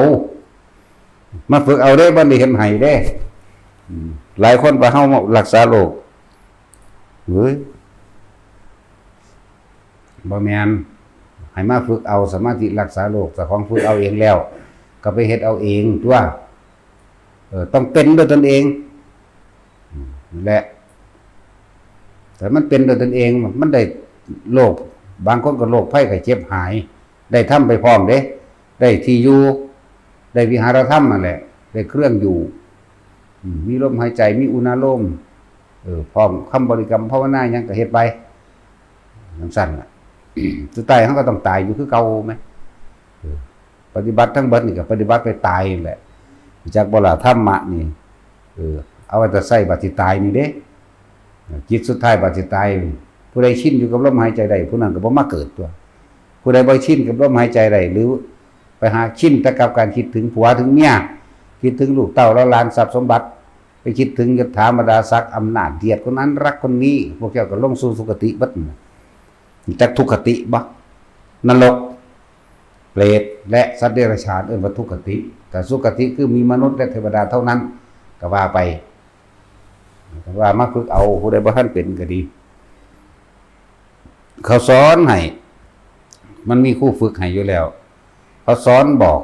มาฝึกเอาเด้ บ่ได้เฮ็ดให้เด้ อืม หลายคนว่าเฮารักษาโรค เฮ้ย บ่แม่น ให้มาฝึกเอาสมาธิรักษาโรค เจ้าของฝึกเอาเองแล้ว ก็ไปเฮ็ดเอาเองตัว เออ ต้องเป็นด้วยตนเอง อืม และ แต่มันเป็นด้วยตนเอง มันได้โรค บางคนก็โรคภัยไข้เจ็บหาย ได้ธรรมไปพร้อมเด้ ได้ที่อยู่ ได้วิหารธรรมนั่นแหละ ได้เครื่องอยู่ อืม มีลมหายใจ มีอุณาโลม เออ พร้อมคำบริกรรมภาวนาหยังก็เฮ็ดไป จั่งซั่นล่ะ สุดท้ายเฮาก็ต้องตายอยู่คือเก่าแหม เออ ปฏิบัติทั้งเบิดนี่ก็ปฏิบัติไปตายนั่นแหละ รู้จักบ่ล่ะ ธรรมะนี่ เออ เอาไว้แต่ใช้บัดสิตายนี่เด้ จิตสุดท้ายบัดสิตาย ผู้ใดชินอยู่กับลมหายใจได้ ผู้นั้นก็บ่มาเกิดตัว ผู้ใดบ่ชินกับลมหายใจได้ หรือไปหาชินแต่กับการคิดถึงผัวถึงเมีย คิดถึงลูกเต้าเหล่าหลานทรัพย์สมบัติ ไปคิดถึงยศถาบรรดาศักดิ์อำนาจเดียดคนนั้นรักคนนี้ พวกเจ้าก็ลงสู่สุคติเบิดนั่นน่ะ จักทุกขติบ่ นรก เปรต และสัตว์เดรัจฉาน เอิ้นว่าทุกขติ แต่สุคติคือมีมนุษย์และเทวดาเท่านั้น ก็ว่าไป ก็ว่ามาฝึกเอา ผู้ใดบ่ทันเป็นก็ดี เขาสอนให้ มันมีครูฝึกให้อยู่แล้ว เขาสอนบอก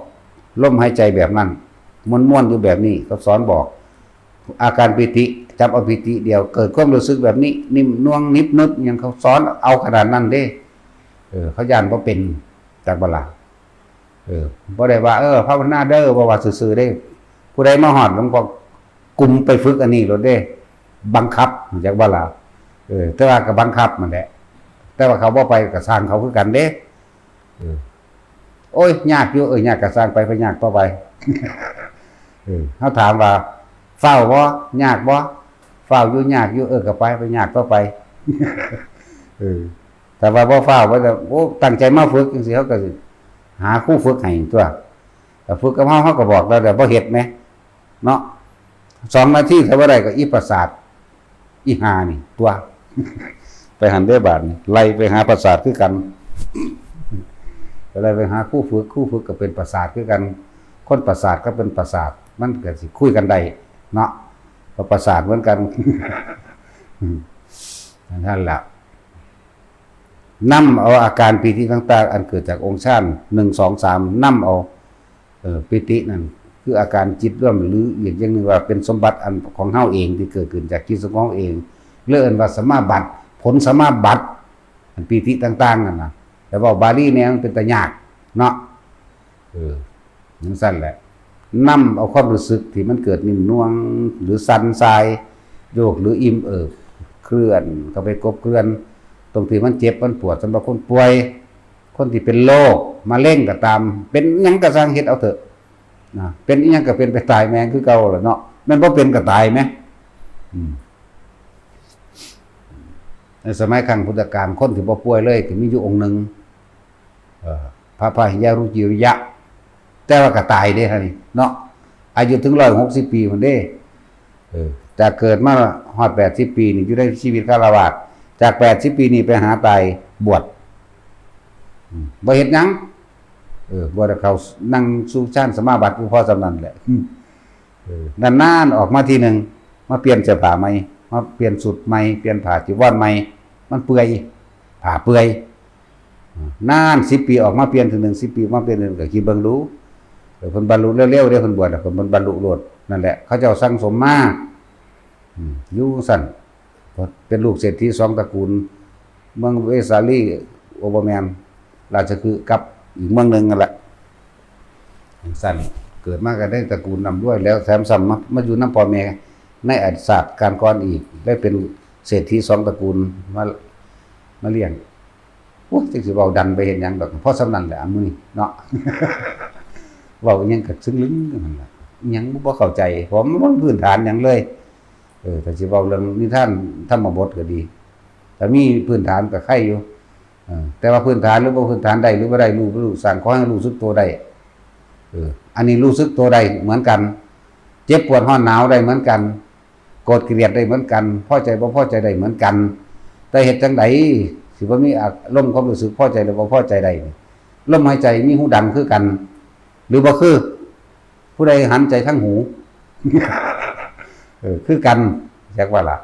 ลมหายใจแบบนั้น ม้วนๆอยู่แบบนี้ เขาสอนบอก อาการปีติ จับเอาปีติเดียว เกิดความรู้สึกแบบนี้ นิ่มนวลนิบนึบ หยัง เขาสอนเอาขนาดนั้นเด้ เออ เขาย้านบ่เป็น จักบ่ล่ะ เออ บ่ได้ว่า เออ ภาวนาเด้อ บ่ว่าซื่อๆเด้ ผู้ใดมาฮอดหลวงพ่อกุมไปฝึกอันนี้โลดเด้ บังคับ จักบ่ล่ะ เออ แต่ว่าก็บังคับนั่นแหละ แต่ว่าเขาบ่ไปก็ซ่างเขาคือกันเด้ เออ โอ้ย ยากอยู่ เออ ยากก็ซ่างไป ไปยากต่อไป เออ เขาถามว่า ฟ้าวบ่ ยากบ่ ฟ้าวอยู่ ยากอยู่ เออ ก็ไป ไปยากต่อไป เออ แต่ว่าบ่ฟ้าว บ่ได้ โอ้ ตั้งใจมาฝึกจั่งซี้ เขาก็สิหาครูฝึกให้ตัว แต่ฝึกกับเฮา เฮาก็บอกแล้ว แต่บ่เฮ็ดแหม เนาะ สองนาทีถ้าบ่ได้ก็อีประสาท อีห่านี่ตัว ไปหั้นเด้อบาดนี่ ไล่ไปหาประสาทคือกัน ก็เลยไปหาครูฝึก ครูฝึกก็เป็นประสาทคือกัน คนประสาทก็เป็นประสาท มันก็สิคุยกันได้เนาะ ก็ประสาทเหมือนกัน อืม นั่นแหละ นำเอาอาการปีติต่างๆ อันเกิดจากองค์ฌาน หนึ่ง สอง สาม นำเอา เอ่อ ปีตินั่น คืออาการจิตร่วม หรืออีกอย่างหนึ่งว่าเป็นสมบัติอันของเฮาเองที่เกิดขึ้นจากจิตของเฮาเอง เรียกว่าสมาบัติ ผลสมาบัติ อันปีติต่างๆ นั่นน่ะ แต่เว้าบาลีแนวมันเป็นตายากเนาะ เออ จั่งซั่นแหละ นำเอาความรู้สึกที่มันเกิดนิ่มนวล หรือสั่นส่าย โยก หรืออิ่มเอิบ เคลื่อนเข้าไปกบเกลื่อน ตรงที่มันเจ็บมันปวด สำหรับคนป่วย คนที่เป็นโรคมะเร็งก็ตาม เป็นหยังก็ซ่าง เฮ็ดเอาเถอะ นะ เป็นอิหยังก็เป็นไปตายแม่งคือเก่าแหละเนาะ แม่นบ่เป็นก็ตายแหม อืม ในสมัยครั้งพุทธกาล คนที่บ่ป่วยเลยก็มีอยู่องค์หนึ่ง เอ่อ พระพาหิยะรุจิริยะ แต่ว่าก็ตายเด้ท่านนี่เนาะ อายุถึงร้อยหกสิบปีพุ้นเด้ เออ จากเกิดมาฮอดแปดสิบปีนี่อยู่ในชีวิตฆราวาส จากแปดสิบปีนี่ไปหาตายบวช อืม บ่เฮ็ดหยัง เออ บ่ได้เข้านั่งสู่ฌานสมาบัติอยู่พอส่ำนั้นแหละ อืม เออ นานๆ ออกมาทีหนึ่ง มาเปลี่ยนเสื้อผ้าใหม่ มาเปลี่ยนชุดใหม่ เปลี่ยนผ้าจีวรใหม่ มันเปื่อย ผ้าเปื่อย นาน สิบปีออกมาเปลี่ยนเทื่อหนึ่ง สิบปีออกมาเปลี่ยนเทื่อหนึ่ง ก็คิดเบิ่งดู เออ เพิ่นบรรลุเร็วๆเด้ เพิ่นบวชน่ะ เพิ่นบรรลุโลด นั่นแหละ เขาเจ้าสั่งสมมา อืม อยู่ซั่น เป็นลูกเศรษฐีสองตระกูล เมืองเวสาลี โอ้ บ่แม่น ราชคฤห์กับอีกเมืองหนึ่งนั่นแหละ ซั่น เกิดมาก็ได้ตระกูลร่ำรวยแล้ว แถมซ้ำมา มาอยู่นำพ่อแม่ในอดีตชาติการก่อนอีก ได้เป็นเศรษฐีสองตระกูลมา มาเลี้ยง โอ้ย จักสิเว้าดันไปเฮ็ดหยังดอก พอส่ำนั้นแหละ มื้อนี้เนาะ เว้าอิหยังก็ซึ่งลึงนั่นล่ะ อิหยังบ่เข้าใจ เพราะมันบ่มีพื้นฐานหยังเลย เออ ถ้าสิเว้าเรื่องนิทานธรรมบทก็ดี ถ้ามีพื้นฐานก็ไคอยู่ เออ แต่ว่าพื้นฐานหรือบ่พื้นฐาน ได้หรือบ่ได้ รู้บ่รู้ สร้างขอให้รู้สึกตัวได้ เออ อันนี้รู้สึกตัวได้เหมือนกัน เจ็บปวดร้อนหนาวได้เหมือนกัน โกรธเกลียดได้เหมือนกัน พอใจบ่พอใจได้เหมือนกัน แต่เฮ็ดจั่งใดสิบ่มีอารมณ์ความรู้สึกพอใจหรือบ่พอใจได้นี่ ลมหายใจมีฮูดังคือกัน หรือบ่คือ ผู้ใดหันใจทางหู เออ คือกัน จักว่าล่ะ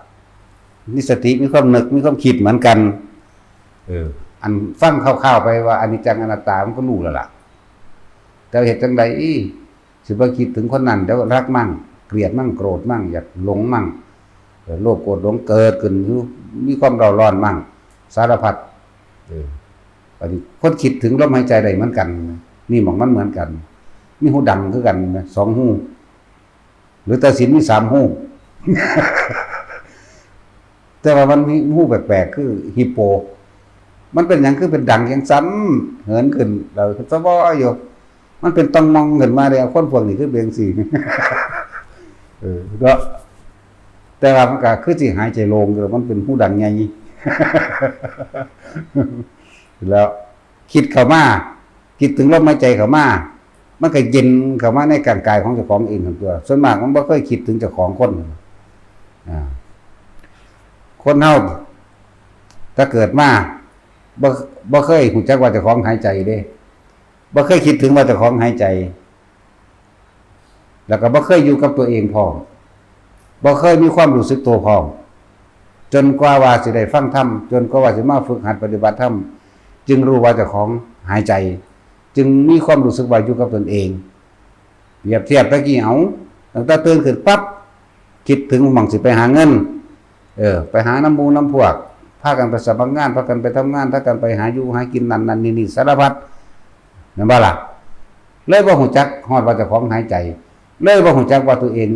มีสติ มีความนึก มีความคิดเหมือนกัน เออ อันฟังคร่าวๆไปว่าอนิจจังอนัตตามันก็รู้แล้วล่ะ แต่เฮ็ดจั่งใด สิบ่คิดถึงคนนั้น เดี๋ยวรักมั่ง เกลียดมั่ง โกรธมั่ง อยากหลงมั่ง เออ โลภโกรธหลงเกิดขึ้นอยู่ มีความเร่าร้อนมั่ง สารพัด เออ บัดนี้คนคิดถึงลมหายใจได้เหมือนกัน นี่หม่องมันเหมือนกัน มีฮูดังคือกันนะ สองฮู หรือตัดสินมีสามฮู แต่ว่ามันมีฮูแปลกๆ คือฮิปโป มันเป็นหยังคือเป็นดังจั่งซั้น เหินขึ้น แล้วสะบออยู่ มันเป็นตองมองขึ้นมาเลย คนพวกนี้คือเป็นจั่งซี้ เออ เนาะ แต่ว่ามันก็คือสิหายใจโล่งอยู่ มันเป็นฮูดังใหญ่ แล้วคิดเข้ามา คิดถึงลมหายใจเข้ามา มันก็เย็นเข้ามาในร่างกายของเจ้าของเองทั้งตัว ส่วนมากมันบ่เคยคิดถึงเจ้าของคน อ่า คนเฮา ถ้าเกิดมา บ่ บ่เคยรู้จักว่าเจ้าของหายใจเด้ บ่เคยคิดถึงว่าเจ้าของหายใจ แล้วก็บ่เคยอยู่กับตัวเองพร้อม บ่เคยมีความรู้สึกตัวพร้อม จนกว่าว่าสิได้ฟังธรรม จนกว่าว่าสิมาฝึกหัดปฏิบัติธรรม จึงรู้ว่าเจ้าของหายใจ จึงมีความรู้สึกว่าอยู่กับตนเอง เปรียบเทียบตะกี้ เอา ตั้งแต่ตื่นขึ้นปั๊บ คิดถึงหม่องสิไปหาเงิน เออ ไปหานำหมู่นำพวก พากันไปสมัครงาน พากันไปทำงาน พากันไปหาอยู่หากิน นั่นนั่นนี่นี่ สารพัด แม่นบ่ล่ะ เลยบ่รู้จักฮอดว่าเจ้าของหายใจ เลยบ่รู้จักว่าตัวเอง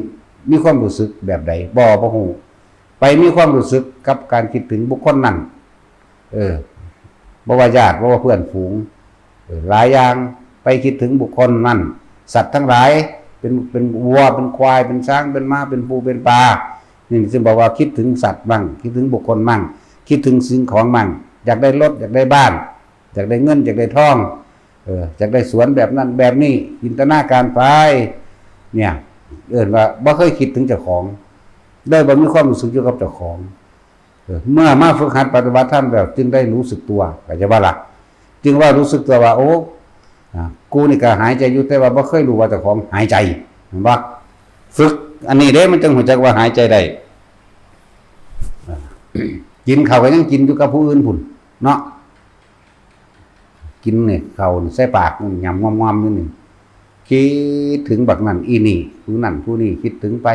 มีความรู้สึกแบบใด บ่ บ่รู้ ไปมีความรู้สึกกับการคิดถึงบุคคลนั้น เออ บ่ว่าญาติ บ่ว่าเพื่อนฝูง เออ หลายอย่าง ไปคิดถึงบุคคลนั้น สัตว์ทั้งหลาย เป็น เป็นวัว เป็นควาย เป็นช้าง เป็นม้า เป็นปู เป็นปลา นี่ซึ่งบอกว่าคิดถึงสัตว์มั่ง คิดถึงบุคคลมั่ง คิดถึงสิ่งของมั่ง อยากได้รถ อยากได้บ้าน อยากได้เงิน อยากได้ทอง เออ อยากได้สวนแบบนั้นแบบนี้ จินตนาการไป เนี่ย เอิ้นว่าบ่เคยคิดถึงเจ้าของ เลยบ่มีความรู้สึกอยู่กับเจ้าของ เออ เมื่อมาฝึกหัดปฏิบัติธรรมแล้วจึงได้รู้สึกตัว เข้าใจบ่ล่ะ จึงว่ารู้สึกตัวว่า โอ้ อ่า กูนี่ก็หายใจอยู่ แต่ว่าบ่เคยรู้ว่าเจ้าของหายใจ เห็นบ่ ฝึกอันนี้เด้ มันจึงรู้จักว่าหายใจได้ อ่า กินข้าวก็ยังกินอยู่กับผู้อื่นพุ้นเนาะ กินนี่ข้าวนี่ใส่ปากนี่ ยำงอมๆอยู่นี่ คิดถึงบักนั่นอีนี่ ผู้นั่นผู้นี่ คิดถึงไป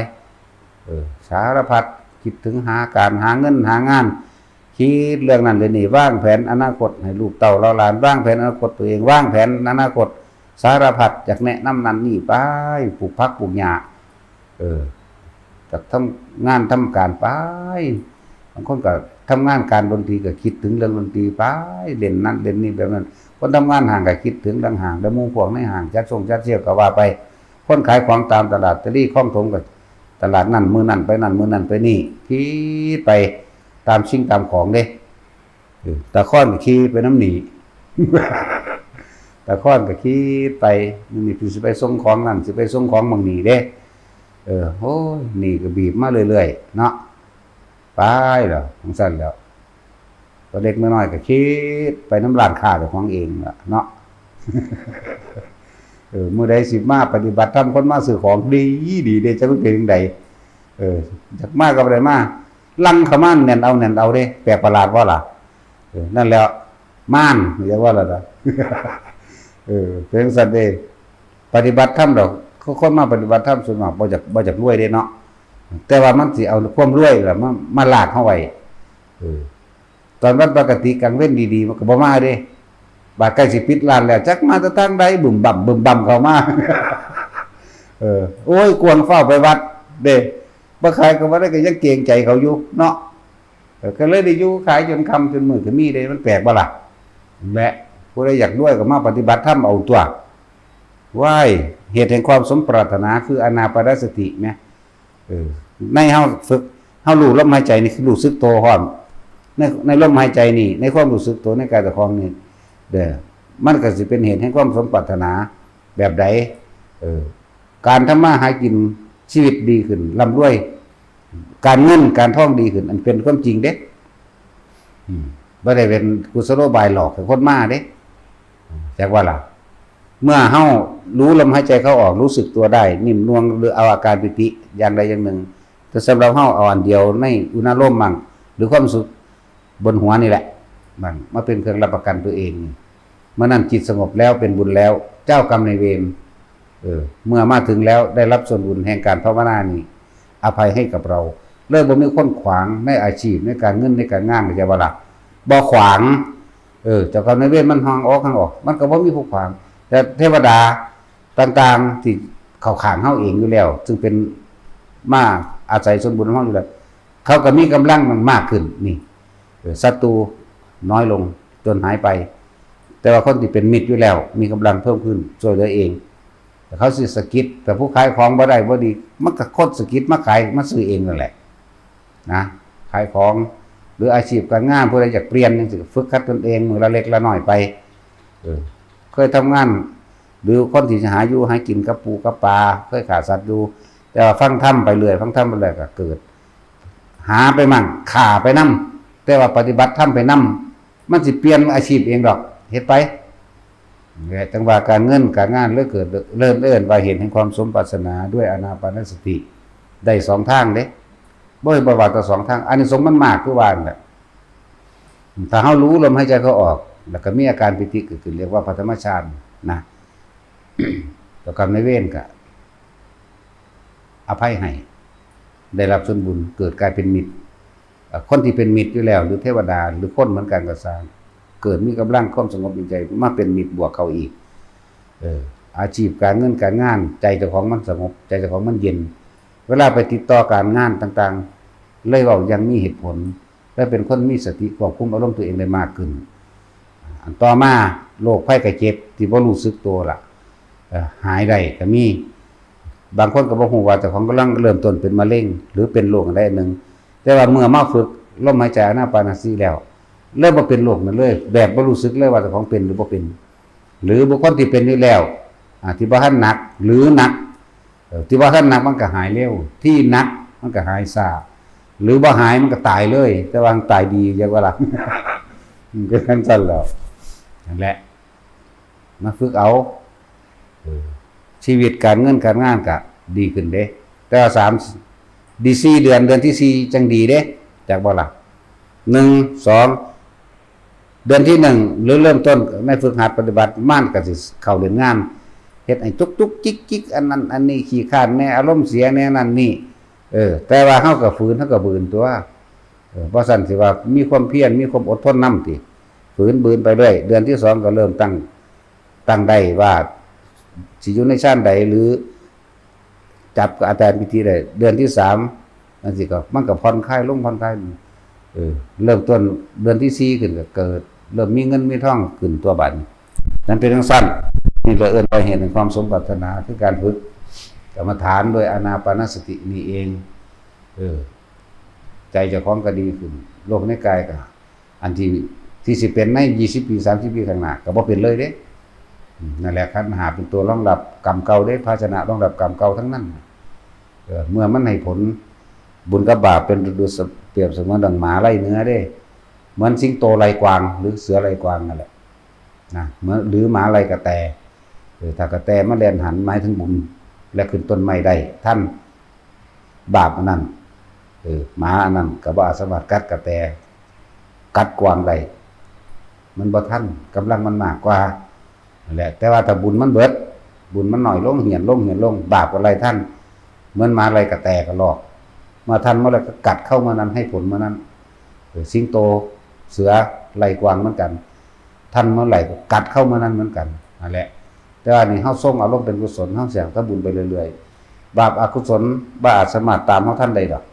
เออ สารพัด คิดถึงหาการหาเงินหางาน คิดเรื่องนั้นเรื่องนี้ วางแผนอนาคตให้ลูกเต้าเหล่าหลาน วางแผนอนาคตตัวเอง วางแผนอนาคต สารพัด อยากแนะนำนั่นนี่ไป ปลูกผักปลูกหญ้า เออ จากทำงานทำการไป บางคนก็ทำงานการดนตรีก็คิดถึงเรื่องดนตรีไป เล่นนั่นเล่นนี่แบบนั้น คนทำงานห้างก็คิดถึงเรื่องห้าง แล้วหมู่พวกในห้าง จัดส่งจัดเซลล์ก็ว่าไป คนขายของตามตลาดตะลี่คลองถมก็ตลาดนั่นมื้อนั่นไปนั่น มื้อนั่นไปนี่ คิดไปตามสิ่งตามของเด้ เออ ตาค้อนก็ขี่ไปนำหนี้ ตาค้อนก็ขี่ไป นี่สิไปส่งของนั่น สิไปส่งของหม่องนี้เด้ เออ โอ้ย หนี้ก็บีบมาเรื่อยๆ เนาะ ไปแล้ว จั่งซั้นแล้ว ตัวเล็กตัวน้อยก็คิดไปนำร้านค้าเจ้าของเองล่ะเนาะ เออ มื้อใดสิมาปฏิบัติธรรม คนมาซื้อของดีดีเด้ จักมันเป็นจั่งใด เออ อยากมาก็บ่ได้มา ลังเข้ามาแน่นเอาแน่นเอาเด้ แปลกประหลาดบ่ล่ะ เออ นั่นแหล้ว มาร เรียกว่าอะไรนะ เออ เป็นจั่งซั้นเด้ ปฏิบัติธรรมดอก คนมาปฏิบัติธรรมส่วนมากบ่อยาก บ่อยากรวยเด้เนาะ แต่ว่ามันสิเอาความรวยล่ะมา มาลากเฮาไว้ เออ ตอนวันปกติกลางเว็นดีๆ มันก็บ่มาเด้ บาดใกล้สิปิดร้านแล้ว จักมาแต่ทางใด บึ้มบั้ม บึ้มบั้มเข้ามา เออ โอ้ย กวางฟ้าวไปวัดเด้ บ่ขายก็บ่ได้ ก็ยังเกรงใจเขาอยู่เนาะ เออ ก็เลยได้อยู่ขายจนค่ำจนมืดก็มีเด้ มันแปลกบ่ล่ะ และผู้ใดอยากรวยก็มาปฏิบัติธรรมเอาตัว ว้าย เหตุแห่งความสมปรารถนาคืออานาปานสติแหม เออ ในเฮาฝึก เฮารู้ลมหายใจนี่คือรู้สึกตัวพร้อม ในในลมหายใจนี่ ในความรู้สึกตัวในกายเจ้าของนี่ เด้อ มันก็สิเป็นเหตุแห่งความสมปรารถนาแบบใด เออ การทำมาหากิน ชีวิตดีขึ้น ร่ำรวย การเงินการทองดีขึ้น อันเป็นความจริงเด้ อืม บ่ได้เป็นกุศโลบายหลอกให้คนมาเด้ จักว่าล่ะ เมื่อเฮารู้ลมหายใจเข้าออก รู้สึกตัวได้ นิ่มนวล หรือเอาอาการปีติอย่างใดอย่างหนึ่ง แต่สำหรับเฮาเอาอันเดียวในอุณาโลมมั่ง หรือความสุขบนหัวนี่แหละมั่ง มาเป็นเครื่องรับประกันตัวเอง เมื่อนั้นจิตสงบแล้วเป็นบุญแล้ว เจ้ากรรมนายเวร เออ เมื่อมาถึงแล้วได้รับส่วนบุญแห่งการภาวนานี้ อภัยให้กับเรา เลยบ่มีคนขวางในอาชีพ ในการเงิน ในการงาน เข้าใจบ่ล่ะ บ่ขวาง เออ เจ้ากรรมนายเวรมันห่างออก ห่างออก มันก็บ่มีผู้ขวาง แต่เทวดาต่างๆ ที่เข้าข้างเฮาเองอยู่แล้ว ซึ่งเป็นมาอาศัยส่วนบุญของเฮาอยู่แล้ว เขาก็มีกำลังมากขึ้น นี่ เออ ศัตรูน้อยลง จนหายไป แต่ว่าคนที่เป็นมิตรอยู่แล้ว มีกำลังเพิ่มขึ้น ช่วยเหลือเอง แต่เขาสิสะกิด แต่ผู้ขายของบ่ได้บ่ดี มันก็คนสะกิดมาขาย มาซื้อเองนั่นแหละ นะ ขายของ หรืออาชีพการงาน ผู้ใดอยากเปลี่ยนจังซี้ ฝึกหัดตนเอง มื้อละเล็กละน้อยไป เออ เคยทำงาน หรือคนที่จะหาอยู่หากินกับปูกับปลา เคยฆ่าสัตว์อยู่ แต่ว่าฟังธรรมไปเรื่อย ฟังธรรมไปเรื่อยก็เกิด หาไปมั่ง ฆ่าไปนำ แต่ว่าปฏิบัติธรรมไปนำ มันสิเปลี่ยนอาชีพเองดอก เฮ็ดไป และจังว่าการเงินการงานเลยเกิด เริ่มเอิ้นว่าเหตุแห่งความสมปรารถนาด้วยอานาปานสติ ได้สองทางเด้ บ่ให้บ่ว่าแต่สองทาง อานิสงส์มันมากคือว่านั่นแหละ ถ้าเฮารู้ลมหายใจเข้าออก แล้วก็มีอาการปีติเกิดขึ้น เรียกว่าปฐมฌานนะ เจ้ากรรมนายเวรก็อภัยให้ ได้รับส่วนบุญ เกิดกลายเป็นมิตร เอ่อ คนที่เป็นมิตรอยู่แล้ว หรือเทวดา หรือคนเหมือนกันก็ซ่าง เกิดมีกำลังความสงบเย็นใจ มาเป็นมิตรบวกเขาอีก เออ อาชีพการเงินการงาน ใจเจ้าของมันสงบ ใจเจ้าของมันเย็น เวลาไปติดต่อการงานต่างๆ เลยเว้าอย่างมีเหตุผล และเป็นคนมีสติควบคุมอารมณ์ตัวเองได้มากขึ้น อันต่อมา โรคภัยไข้เจ็บที่บ่รู้สึกตัวล่ะ เอ่อ หายได้ก็มี บางคนก็บ่ฮู้ว่าเจ้าของกำลังเริ่มต้นเป็นมะเร็ง หรือเป็นโรคอันใดอันหนึ่ง แต่ว่าเมื่อมาฝึกลมหายใจอานาปานสติแล้ว เริ่มบ่เป็นโรคนั้นเลย แบบบ่รู้สึกเลยว่าเจ้าของเป็นหรือบ่เป็น หรือบุคคลที่เป็นอยู่แล้ว อ่า ที่บ่ทันหนัก หรือหนัก เอ่อ ที่บ่ทันหนักมันก็หายเร็ว ที่หนักมันก็หายช้า หรือบ่หายมันก็ตายเลย แต่ว่าตายดี จักว่าล่ะ มันก็จั่งซั่นแหล้ว นั่นแหละ มาฝึกเอา เออ ชีวิตการเงินการงานก็ดีขึ้นเด้ แต่ว่าสาม ดีสี่เดือน เดือนที่สี่จั่งดีเด้ จักบ่ล่ะ หนึ่ง สอง เดือนที่หนึ่ง หรือเริ่มต้นในฝึกหัดปฏิบัติ มันก็สิเข้าเล่นงาน เฮ็ดให้จุกจุกจิกจิก อันนั้นอันนี้ ขี้คร้านแหน่ อารมณ์เสียแหน่ นั่นนี่ เออ แต่ว่าเฮาก็ฝืน เฮาก็บืนตัว เออ บ่ซั้นสิว่ามีความเพียร มีความอดทนนำติ ฝืนบืนไปเรื่อย เดือนที่สองก็เริ่มตั้ง ตั้งได้ว่าสิอยู่ในฌานใด หรือจับอาการปีติได้ เดือนที่สาม จั่งซี้ก็ มันก็ผ่อนคลายลง ผ่อนคลายลง เออ เริ่มต้นเดือนที่สี่ขึ้นก็เกิด เริ่มมีเงินมีทองขึ้นตัวบัดนี้ นั่นเป็นจั่งซั่น นี่ก็เอิ้นว่าเหตุแห่งความสมปรารถนา คือการฝึกกรรมฐานโดยอานาปานสตินี่เอง เออ ใจเจ้าของก็ดีขึ้น โรคในกายก็ อันที่ ที่สิเป็นในยี่สิบปี สามสิบปีข้างหน้า ก็บ่เป็นเลยเด้ อืม นั่นแหละ ขันธ์ห้าเป็นตัวรองรับกรรมเก่าเด้ ภาชนะรองรับกรรมเก่าทั้งนั้น เออ เมื่อมันให้ผล บุญกับบาปเป็นดูเปรียบเสมือนดังหมาไล่เนื้อเด้ เหมือนสิงโตไล่กวาง หรือเสือไล่กวางนั่นแหละ นะ เหมือน หรือหมาไล่กระแต เออ ถ้ากระแตมาแล่นหัน หมายถึงบุญ และขึ้นต้นไม้ได้ทัน บาปอันนั้น เออ หมาอันนั้นก็บ่อาจสามารถกัดกระแต กัดกวางได้ มันบ่ทัน กำลังมันมากกว่า นั่นแหละ แต่ว่าถ้าบุญมันเบิด บุญมันน้อยลง เหี่ยนลง เหี่ยนลง บาปก็ไล่ทัน เหมือนหมาไล่กระแตกระรอก เมื่อทันเมื่อไรก็กัดเข้าเมื่อนั้น ให้ผลเมื่อนั้น เออ สิงโต เสือ ไล่กวางเหมือนกัน ทันเมื่อไหร่ก็กัดเข้าเมื่อนั้นเหมือนกัน นั่นแหละ แต่ว่านี่เฮาทรงอารมณ์เป็นกุศล เฮาสร้างแต่บุญไปเรื่อยๆ บาปอกุศลบ่อาจสามารถตามเฮาทันได้ดอก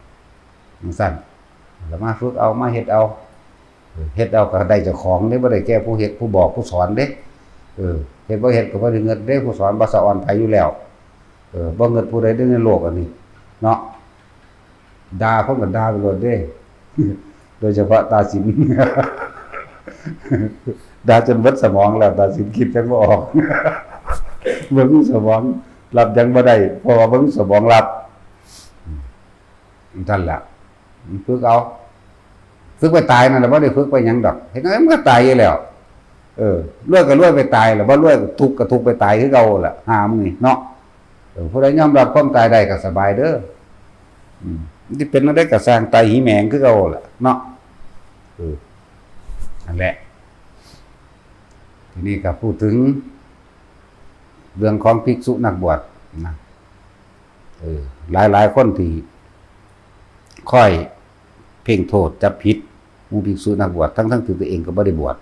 จั่งซั่น แล้วมาฝึกเอา มาเฮ็ดเอา เฮ็ดเอาก็ได้เจ้าของเด้ บ่ได้แก่ผู้เฮ็ด ผู้บอก ผู้สอนเด้ เออ เฮ็ดบ่เฮ็ดก็บ่ได้เงินเด้ ผู้สอนบ่สะออนไผอยู่แล้ว เออ บ่เงินผู้ใดเด้ในโลกอันนี้ เนาะ ด่าคนก็ด่าไปโลดเด้ โดยเฉพาะตาสิน ด่าจนเบิดสมองแล้ว ตาสินคิดจั่งบ่ออก บ่มีสมอง รับหยังบ่ได้ เพราะว่าบ่มีสมองรับ อืม นั่นแหละ ฝึกเอา ฝึกไปตายนั่นแหละ บ่ได้ฝึกไปหยังดอก เฮ็ดจั่งใดมันก็ตายอยู่แล้ว เออ รวยก็รวยไปตายแหละ บ่รวยก็ทุกข์ก็ทุกข์ไปตายคือเก่าแหละ หามึงนี่เนาะ เออ ผู้ใดยอมรับความตายได้ก็สบายเด้อ อืม ที่เป็นนั่นได้ก็สร้างตายหีแหมงคือเก่าแหละเนาะ เออ นั่นแหละ ทีนี้ก็พูดถึง เรื่องของภิกษุนักบวชนะ เออ หลายๆคนที่คอยเพ่งโทษจับผิดหมู่ภิกษุนักบวช ทั้งๆที่ตัวเองก็บ่ได้บวช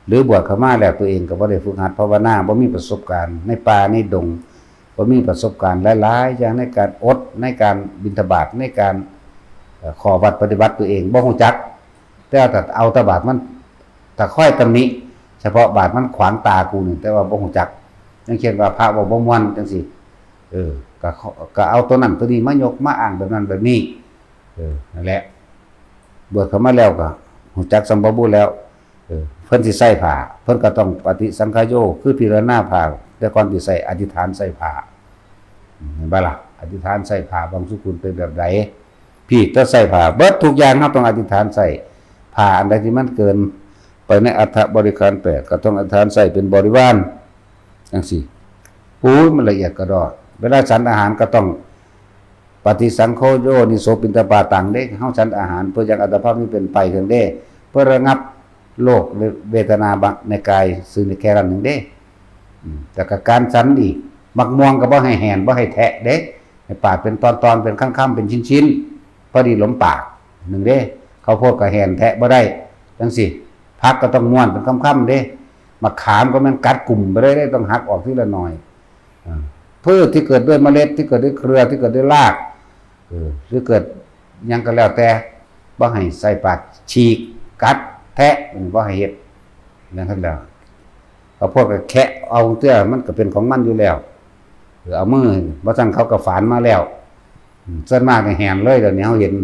หรือบวชเข้ามาแล้วตัวเองก็บ่ได้ฝึกหัดภาวนา บ่มีประสบการณ์ในป่าในดง บ่มีประสบการณ์หลายๆอย่างในการอด ในการบิณฑบาต ในการ เอ่อ ข้อวัดปฏิบัติตัวเองบ่ฮู้จัก แต่ว่าถ้าเอาแต่บาดมัน ถ้าคอยตำหนิเฉพาะบาดมันขวางตากูนี่ แต่ว่าบ่ฮู้จัก อย่างเช่นว่าพระเว้าบ่ม่วนจั่งซี้ เออ ก็ ก็เอาตัวนั้นตัวนี้มายกมาอ้างแบบนั้นแบบนี้ เออ นั่นแหละ บวชเข้ามาแล้วก็ฮู้จักสัมมาบุญแล้ว เออ เพิ่นสิใส่ผ้า เพิ่นก็ต้องปฏิสังขโย คือพิจารณาผ้า แต่ก่อนสิใส่อธิษฐานใส่ผ้า เห็นบ่ล่ะ อธิษฐานใส่ผ้าบังสุกุลเป็นแบบใด พี่ ถ้าใส่ผ้า เบิดทุกอย่างเราต้องอธิษฐานใส่ ผ้าอันใดที่มันเกินไปในอัฐบริขารแปด ก็ต้องอธิษฐานใส่เป็นบริวาร จั่งซี้ โอ้ย มันละเอียดกระดอ เวลาฉันอาหารก็ต้อง ปฏิสังโขโยนิโสปิณฑปาตังเด้ เฮาฉันอาหารเพื่อยังอัตภาพนี้เป็นไปเถิงเด้ เพื่อระงับโรคเวทนาในกาย ซึ่งในแค่นั้นหนึ่งเด้ อืม แต่กับการฉันอีก หมากม่วงก็บ่ให้แหน บ่ให้แทะเด้ ให้ปาดเป็นตอนๆ เป็นคำๆ เป็นชิ้นๆ พอดีหลมปาก หนึ่งเด้ ข้าวโพดก็แหนแทะบ่ได้ จั่งซี้ ผักก็ต้องม้วนเป็นคำๆ เด้ มะขามก็แม่นกัดกลุ่มไปเลยเด้ ต้องหักออกทีละหน่อย อ่า พืชที่เกิดด้วยเมล็ด ที่เกิดด้วยเครือ ที่เกิดด้วยราก เออ หรือเกิดหยังก็แล้วแต่ บ่ให้ใส่ปาก ฉีก กัด แทะ บ่ให้เฮ็ด นั่นแหละ ข้าวโพดก็แคะเอาเตื้อ มันก็เป็นของมันอยู่แล้ว เออ เอามือ บ่ซั้นเขาก็ฝานมาแล้ว อืม ส่วนมากนี่แหนเลย เดี๋ยวนี้เฮาเห็น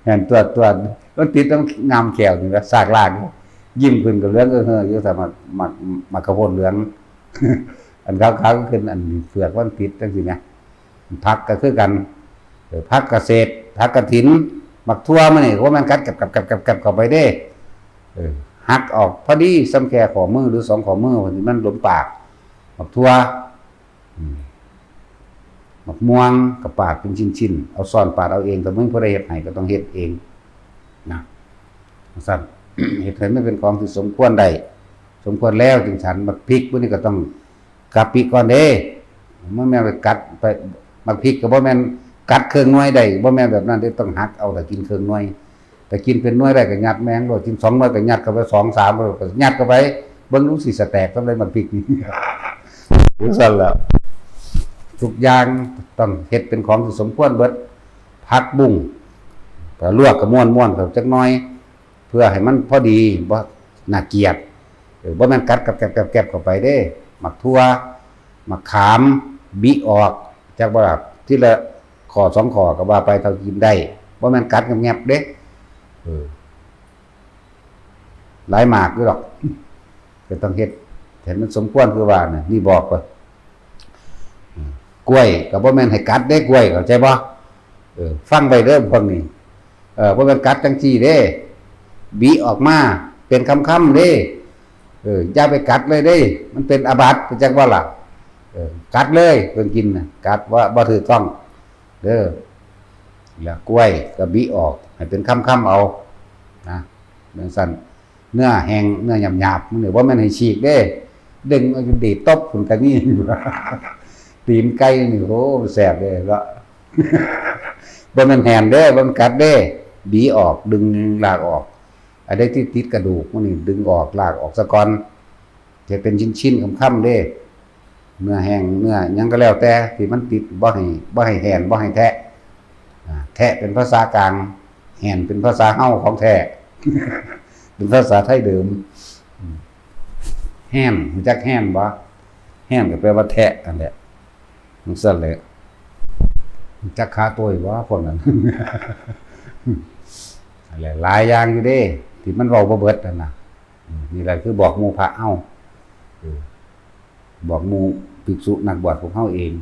แหนตรวจตรวจ มันติดตรงงามแข้วนี่ล่ะ ซากลากอยู่ ยิ้มขึ้นก็เหลืองเออเฮ้ออยู่ ถ้าหมาก หมาก หมากข้าวโพดเหลือง อันขาวๆ ก็คืออันเปลือกมันติดจั่งซี้นะ ผักก็คือกัน เออ ผักกระเสด ผักกระถิน หมากถั่วมันนี่ ว่ามันกัดแกบๆๆๆ เข้าไปเด้ เออ หักออกพอดีส่ำแค่ข้อมือหรือสองข้อมือ มันหลมปาก หมากถั่ว อืม หมากม่วงก็ปาดเป็นชิ้นๆ เอาซ้อนปาดเอาเอง ถ้าบ่มีผู้ใดเฮ็ดให้ก็ต้องเฮ็ดเอง นะ จั่งซั้น เฮ็ดให้มันเป็นของที่สมควรได้ สมควรแล้วจึงฉัน หมากพริกพวกนี้ก็ต้องกะปิก่อนเด้ มันแม่นไปกัดไป หมากพริกก็บ่แม่นกัดเครื่องหน่วยได้ บ่แม่นแบบนั้นเด้ ต้องหักเอาแต่กินเครื่องหน่วย แต่กินเป็นหน่วยได้ก็ยัดแม่งโลด กินสองหน่วยก็ยัดเข้าไปสองสาม ก็ยัดเข้าไป เบิ่งดูสิสะแตกซำใด๋หมากพริกนี่ จั่งซั้นแหละ ทุกอย่างต้องเฮ็ดเป็นของที่สมควรเบิด ผักบุ้งก็ลวกก็ม้วนๆ เข้าจักหน่อย เพื่อให้มันพอดี บ่น่าเกลียด เออ บ่แม่นกัดแกบๆๆ เข้าไปเด้ หมากถั่ว หมากขาม บิออก จักบ่ล่ะ ทีละข้อสองข้อก็ว่าไป เท่ากินได้ บ่แม่นกัดแงบๆ เด้ เออ หลายหมากอยู่ดอก ก็ต้องเฮ็ดให้มันสมควรคือว่าน่ะ นี่บอกก่อน กล้วยก็บ่แม่นให้กัดเด้ กล้วย เข้าใจบ่ เออ ฟังไปเด้อพวกนี้ เออ บ่แม่นกัดจั่งซี้เด้ บิออกมาเป็นคำๆ เด้ เออ อย่าไปกัดเลยเด้ มันเป็นอาบัติ จักบ่ล่ะ เออ กัดเลย เพิ่นกินน่ะ กัดว่าบ่ถูกต้อง เด้อ แล้วกล้วยก็บิออก ให้เป็นคำๆ เอา นะ จั่งซั้น เนื้อแห้ง เนื้อหยาบๆ มันนี่บ่แม่นให้ฉีกเด้ ดึงเอาอยู่ดีดตบพุ้นก็มี ตีนไก่นี่ โอ้ แซ่บเด้ ก็ บ่แม่นแหนเด้ บ่แม่นกัดเด้ บิออก ดึงลากออก อันใดที่ติดกระดูกมันนี่ ดึงออก ลากออกซะก่อน เฮ็ดเป็นชิ้นๆ คำๆ เด้ เนื้อแห้ง เนื้อหยังก็แล้วแต่ที่มันติด บ่ให้ บ่ให้แหน บ่ให้แทะ อ่า แทะเป็นภาษากลาง แหนเป็นภาษาเฮาของแท้ เป็นภาษาไทยเดิม อืม แหน รู้จักแหนบ่ แหนก็แปลว่าแทะนั่นแหละ จั่งซั้นแหละ จักขาโตยบ่พวกนั้น นั่นแหละ หลายอย่างอยู่เด้ ที่มันเว้าบ่เบิดนั่นน่ะ อืม นี่แหละคือบอกหมู่พระเฮา เออ บอกหมู่ภิกษุนักบวชพวกเฮาเอง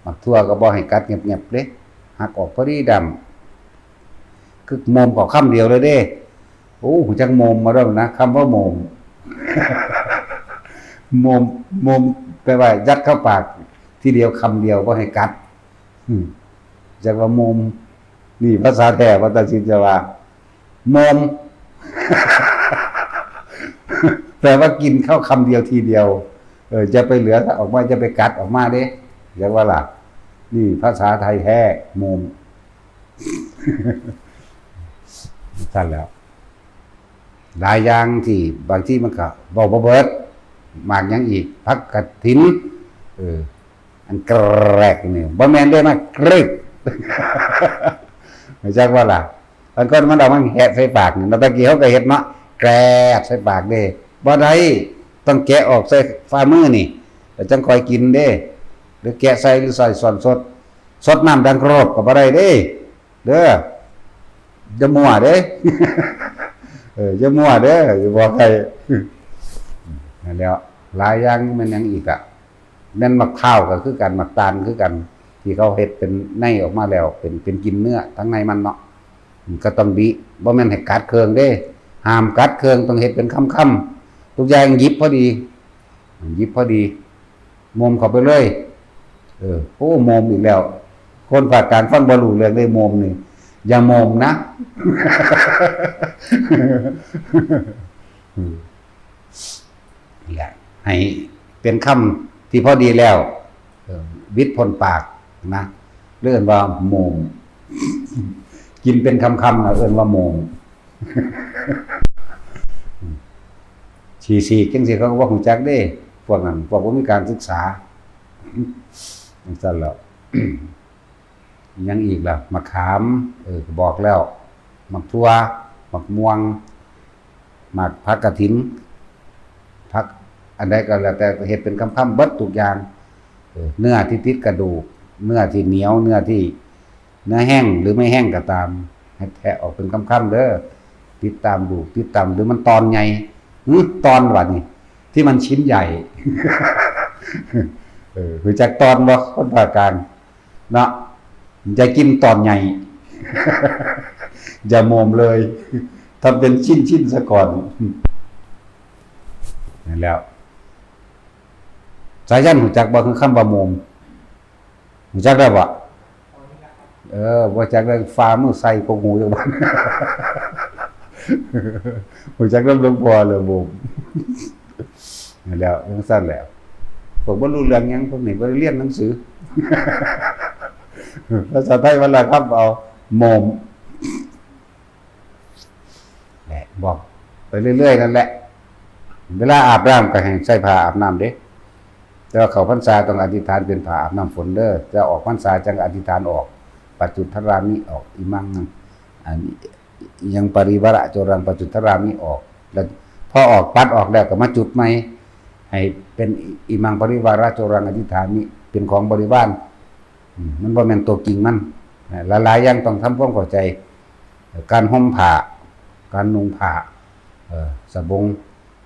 หมากถั่วก็บ่ให้กัดแงบๆเด้ หักออกพอดีดำ คือโมมก็คำเดียวเลยเด้ โอ้ ฮู้จักโมมมาแล้วนะ คำว่าโมม โมม โมม แปลว่ายัดเข้าปากทีเดียวคำเดียว บ่ให้กัด อืม จักว่าโมม นี่ภาษาแท้ ภาษาจีนจะว่า โมม แปลว่ากินเข้าคำเดียวทีเดียว เออ จะไปเหลือออกมา จะไปกัดออกมาเด้ จักว่าล่ะ นี่ภาษาไทยแท้ โมม ซั่นแหล้ว หลายอย่างที่บางทีมันก็เว้าบ่เบิด หมากหยังอีก ผักกะถิน เออ อันแกรกนี่ บ่แม่นเด้ มากรึก รู้จักบ่ล่ะ บางคนมันเอามาแหะใส่ปากนี่ แล้วตะกี้เขาก็เฮ็ดเนาะ แกรกใส่ปากเด้ บ่ได้ ต้องแกะออกใส่ฝ่ามือนี่ แล้วจั่งค่อยกินเด้ หรือแกะใส่ หรือใส่ช้อนสด สดน้ำดังโครกก็บ่ได้เด้ เด้อ อย่ามั่วเด้ เออ อย่ามั่วเด้อ อย่าบอกใคร นั่นแหล้ว หลายอย่าง แม่นหยังอีกอะ แม่นหมากพร้าวก็คือกัน หมากตาลคือกัน ที่เขาเฮ็ดเป็นในออกมาแล้ว เป็น เป็นกินเนื้อ ทั้งในมันเนาะ ก็ต้องบิ บ่แม่นให้กัดเครื่องเด้ ห้ามกัดเครื่อง ต้องเฮ็ดเป็นคำๆ ทุกอย่างหยิบพอดี หยิบพอดี โมมเข้าไปเลย เออ โอ้ โมมอีกแล้ว คนภาคกลางฟังบ่รู้เรื่องเลย โมมนี่ อย่าโมมนะ อืม นี่แหละ ให้เป็นคำที่พอดีแล้ว เออ หวิดพ้นปากนะ เรียกว่าโมม กินเป็นคำๆนะ เอิ้นว่าโมม ฉี่สีกจังซี่เขาก็บ่ฮู้จักเด้ พวกนั้น พวกบ่มีการศึกษา จังซั่นแหล้ว หยังอีกล่ะ มะขาม เออ ก็บอกแล้ว หมากถั่ว หมากม่วง หมาก ผักกะถิน ผักอันใดก็แล้วแต่ เฮ็ดเป็นคำๆเบิดทุกอย่าง เออ เนื้อที่ติดกระดูก เนื้อที่เหนียว เนื้อที่ เนื้อแห้งหรือไม่แห้งก็ตาม ให้แทะออกเป็นคำๆเด้อ ติดตามดู ติดตาม หรือมันตอนใหญ่ หึ ตอนว่านี่ ที่มันชิ้นใหญ่ เออ รู้จักตอนบ่ คนภาคกลาง เนาะ อย่ากินตอนใหญ่ อย่าโมมเลย ทำเป็นชิ้นๆซะก่อน นั่นแหล้ว สายันรู้จักบ่ คือคำว่าโมม รู้จักได้บ่ เออ บ่จักได้ ฝ่ามือใส่กกหูจักบาด รู้จักนำหลวงพ่อเลยโมม นั่นแหล้ว จังซั่นแหละ พวกบ่รู้เรื่องหยัง พวกนี้บ่ได้เรียนหนังสือ ภาษาไทยวันละคำเอา โมม แหละ บอกไปเรื่อยๆนั่นแหละ เวลาอาบน้ำก็ให้ใส่ผ้าอาบน้ำเด้ แต่ว่าเข้าพรรษาต้องอธิษฐานเป็นผ้าอาบน้ำฝนเด้อ แต่ออกพรรษาจั่งอธิษฐานออก ปัจจุทรามิ ออก อิมัง อัน ยังปริวาระโจรัง ปัจจุทรามิ ออก แล้วพอออก ปัดออกแล้วก็มาจุดใหม่ ให้เป็นอิมังปริวาระโจรังอธิษฐามิ เป็นของบริวาร อืม มันบ่แม่นตัวจริงมัน หลายๆอย่างต้องทำความเข้าใจ การห่มผ้า การนุ่งผ้า เอ่อ สบง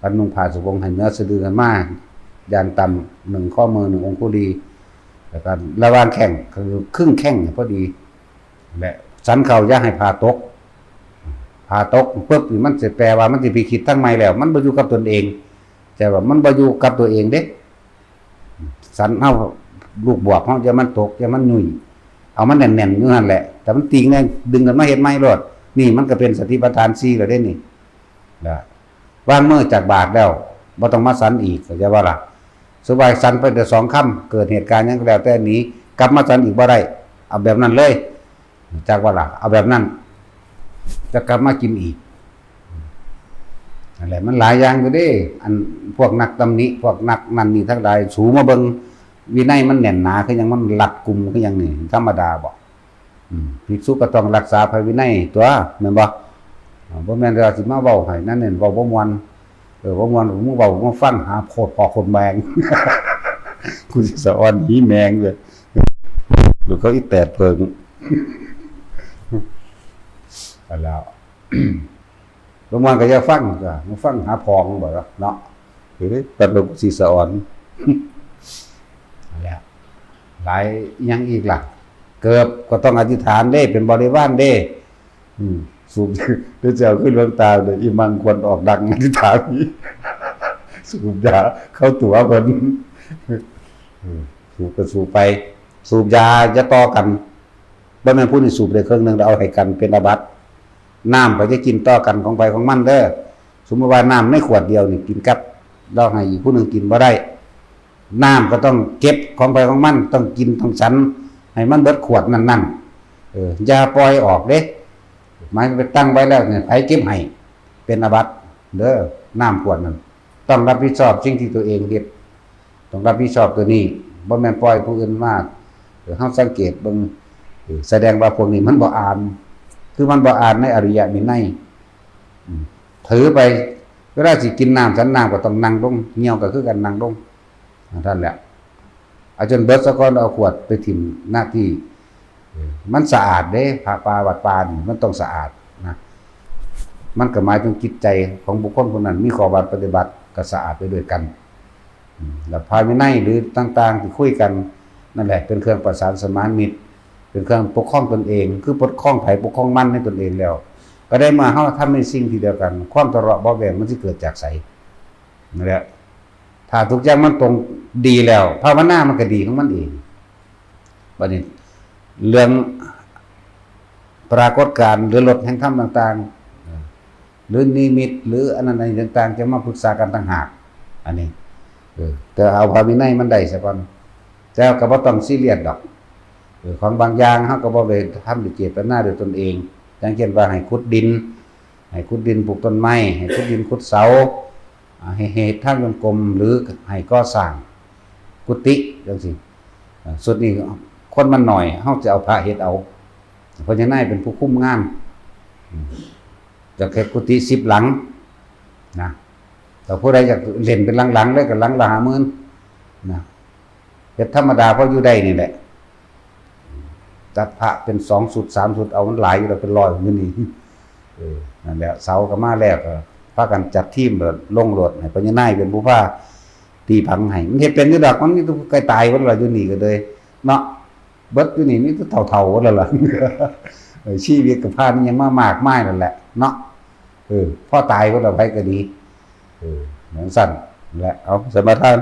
การนุ่งผ้าสบงให้เหนือสะดือขึ้นมา อย่างต่ำหนึ่งข้อมือ หนึ่งองคุลี แล้วก็ระหว่างแข้ง คือครึ่งแข้งเนี่ยพอดี และสันเข่าอย่าให้ผ้าตก ผ้าตกปุ๊บนี่มันสิแปลว่ามันสิไปคิดทางใหม่แล้ว มันบ่อยู่กับตนเอง แต่ว่ามันบ่อยู่กับตัวเองเด้ สันเฮา ลูกบวบเฮาอย่ามันตก อย่ามันหยุ่ย เอามันแน่นๆอยู่นั่นแหละ แต่มันติ่งเนี่ย ดึงกันมาเฮ็ดใหม่โลด นี่มันก็เป็นสติปัฏฐานสี่แล้วเด้นี่ นะ วางมือจากบาทแล้ว บ่ต้องมาสันอีก เข้าใจบ่ล่ะ สมมุติว่าสันไปแต่สองคำ เกิดเหตุการณ์หยังก็แล้วแต่หนี กลับมาสันอีกบ่ได้ เอาแบบนั้นเลย จักว่าล่ะ เอาแบบนั้น จะกลับมากินอีก นั่นแหละ มันหลายอย่างอยู่เด้ อันพวกนักตำหนิ พวกนักนั่นนี่ทั้งหลาย สูมาเบิ่ง วินัยมันแน่นหนา คือหยังมันรัดกุม คือหยังนี่ ธรรมดาบ่ อืม ภิกษุก็ต้องรักษาพระวินัยตัว แม่นบ่ อ่า บ่แม่นว่าสิมาเว้าให้นั่นนี่ เว้าบ่ม่วน เออ บ่ม่วน มึงเว้า มึงฟัง หาโพดพ่อโพดแม่ง กูสิสะออนหีแมงเลย ลูกเขาอีแตดเพิง นั่นแหล้ว บางวันก็อย่าฟังจ้ะ มาฟังหาพองบ่ล่ะเนาะ เฮ้ย ตัดลงสีสะออน นั่นแหละ หลาย อิหยังอีกล่ะ เกิบก็ต้องอธิษฐานเด้ เป็นบริวารเด้ อืม สูบ เดี๋ยวจะเอาขึ้นหลวงตาเลย อีมังควรออกดัง อธิษฐานนี้ สูบยาเข้าตัวเพิ่น อืม สูบก็สูบไป สูบยาอย่าต่อกัน บ่แม่นผู้นี้สูบได้เครื่องหนึ่งแล้วเอาให้กันเป็นอาบัติ น้ำก็จะกินต่อกันของไผของมันเด้อ สมมุติว่าน้ำในขวดเดียวนี่กินกับ เราให้อีกผู้หนึ่งกินบ่ได้ น้ำก็ต้องเก็บของไผของมัน ต้องกินต้องฉัน ให้มันเบิดขวดนั่นๆ เออ อย่าปล่อยออกเด้ หมายไปตั้งไว้แล้วเนี่ย ไผเก็บให้ เป็นอาบัติเด้อ น้ำขวดนั่น ต้องรับผิดชอบสิ่งที่ตัวเองเฮ็ด ต้องรับผิดชอบตัวนี้ บ่แม่นปล่อยผู้อื่นมา เออ เฮาสังเกตเบิ่ง เออ แสดงว่าพวกนี้มันบ่อ่าน คือมันบ่อ่านในอริยวินัย อืม ถือไป เวลาสิกินน้ำฉันน้ำก็ต้องนั่งลง เหี่ยวก็คือกันนั่งลง อ่า นั่นแหละ เอาจนเบิดซะก่อน เอาขวดไปถิ่มหน้าที่ เออ มันสะอาดเด้ พระป่าวัดป่านี่มันต้องสะอาดนะ มันก็หมายถึงจิตใจของบุคคลคนนั้น มีข้อวัดปฏิบัติก็สะอาดไปด้วยกัน อืม แล้วพระวินัยหรือต่างๆที่คุยกัน นั่นแหละเป็นเครื่องประสานสมานมิตร เป็นเครื่องปกครองตนเอง คือปกครองไผปกครองมันในตนเองแล้ว ก็ได้มาเฮาทำในสิ่งที่เดียวกัน ความทะเลาะเบาะแว้งมันสิเกิดจากไส นั่นแหละ ถ้าทุกอย่างมันตรงดีแล้ว ภาวนามันก็ดีของมันเอง บัดนี้ เรื่องปรากฏการณ์หรือรสแห่งธรรมต่างๆ เอ่อ หรือนิมิต หรืออันนั้นอันนี้ต่างๆ จะมาปรึกษากันต่างหาก อันนี้ เออ แต่เอาพระวินัยมันได้ซะก่อน แต่ก็บ่ต้องซีเรียสดอก เออ ของบางอย่างเฮาก็บ่ได้ทำด้วยเจตนาด้วยตนเอง อย่างเช่นว่าให้ขุดดิน ให้ขุดดินปลูกต้นไม้ ให้ขุดดินขุดเสา อ่า ให้เฮ็ดทางจงกรม หรือให้ก่อสร้างกุฏิจังซี้ อ่า สุดนี้คนมันน้อย เฮาจะเอาพระเฮ็ดเอา พ่อใหญ่นายเป็นผู้คุมงาน อืม จะเฮ็ดกุฏิสิบหลังนะ แต่ผู้ใดอยากเล่นเป็นหลังๆเลยก็หลังละห้าหมื่นนะ เฮ็ดธรรมดาพออยู่ได้นี่แหละ จัดพระเป็นสองชุดสามชุด เอามันหลายอยู่แล้ว เป็นร้อยอยู่นี่ เออ นั่นแหละ เสาก็มาแล้วก็พากันจัดทีมแล้วลงโลด ให้พ่อใหญ่นายเป็นผู้พาตีผังให้ มันเฮ็ดเป็นอยู่ดอก มันมีแต่ผู้ใกล้ตายเบิดล่ะอยู่นี่ก็เลย เนาะ เบิดอยู่นี่มีแต่เฒ่าๆเบิดแล้วล่ะ เออ ชีวิตก็ผ่านอิหยังมามากมายนั่นแหละเนาะ เออ พอตายเบิดแล้วไผก็ดี เออ จั่งซั้นแหละ เอา สมาทาน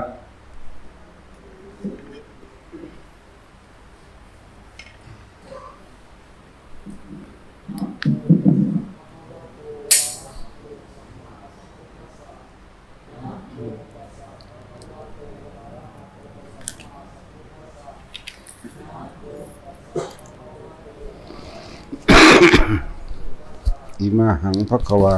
อิมาหัง ภะคะวา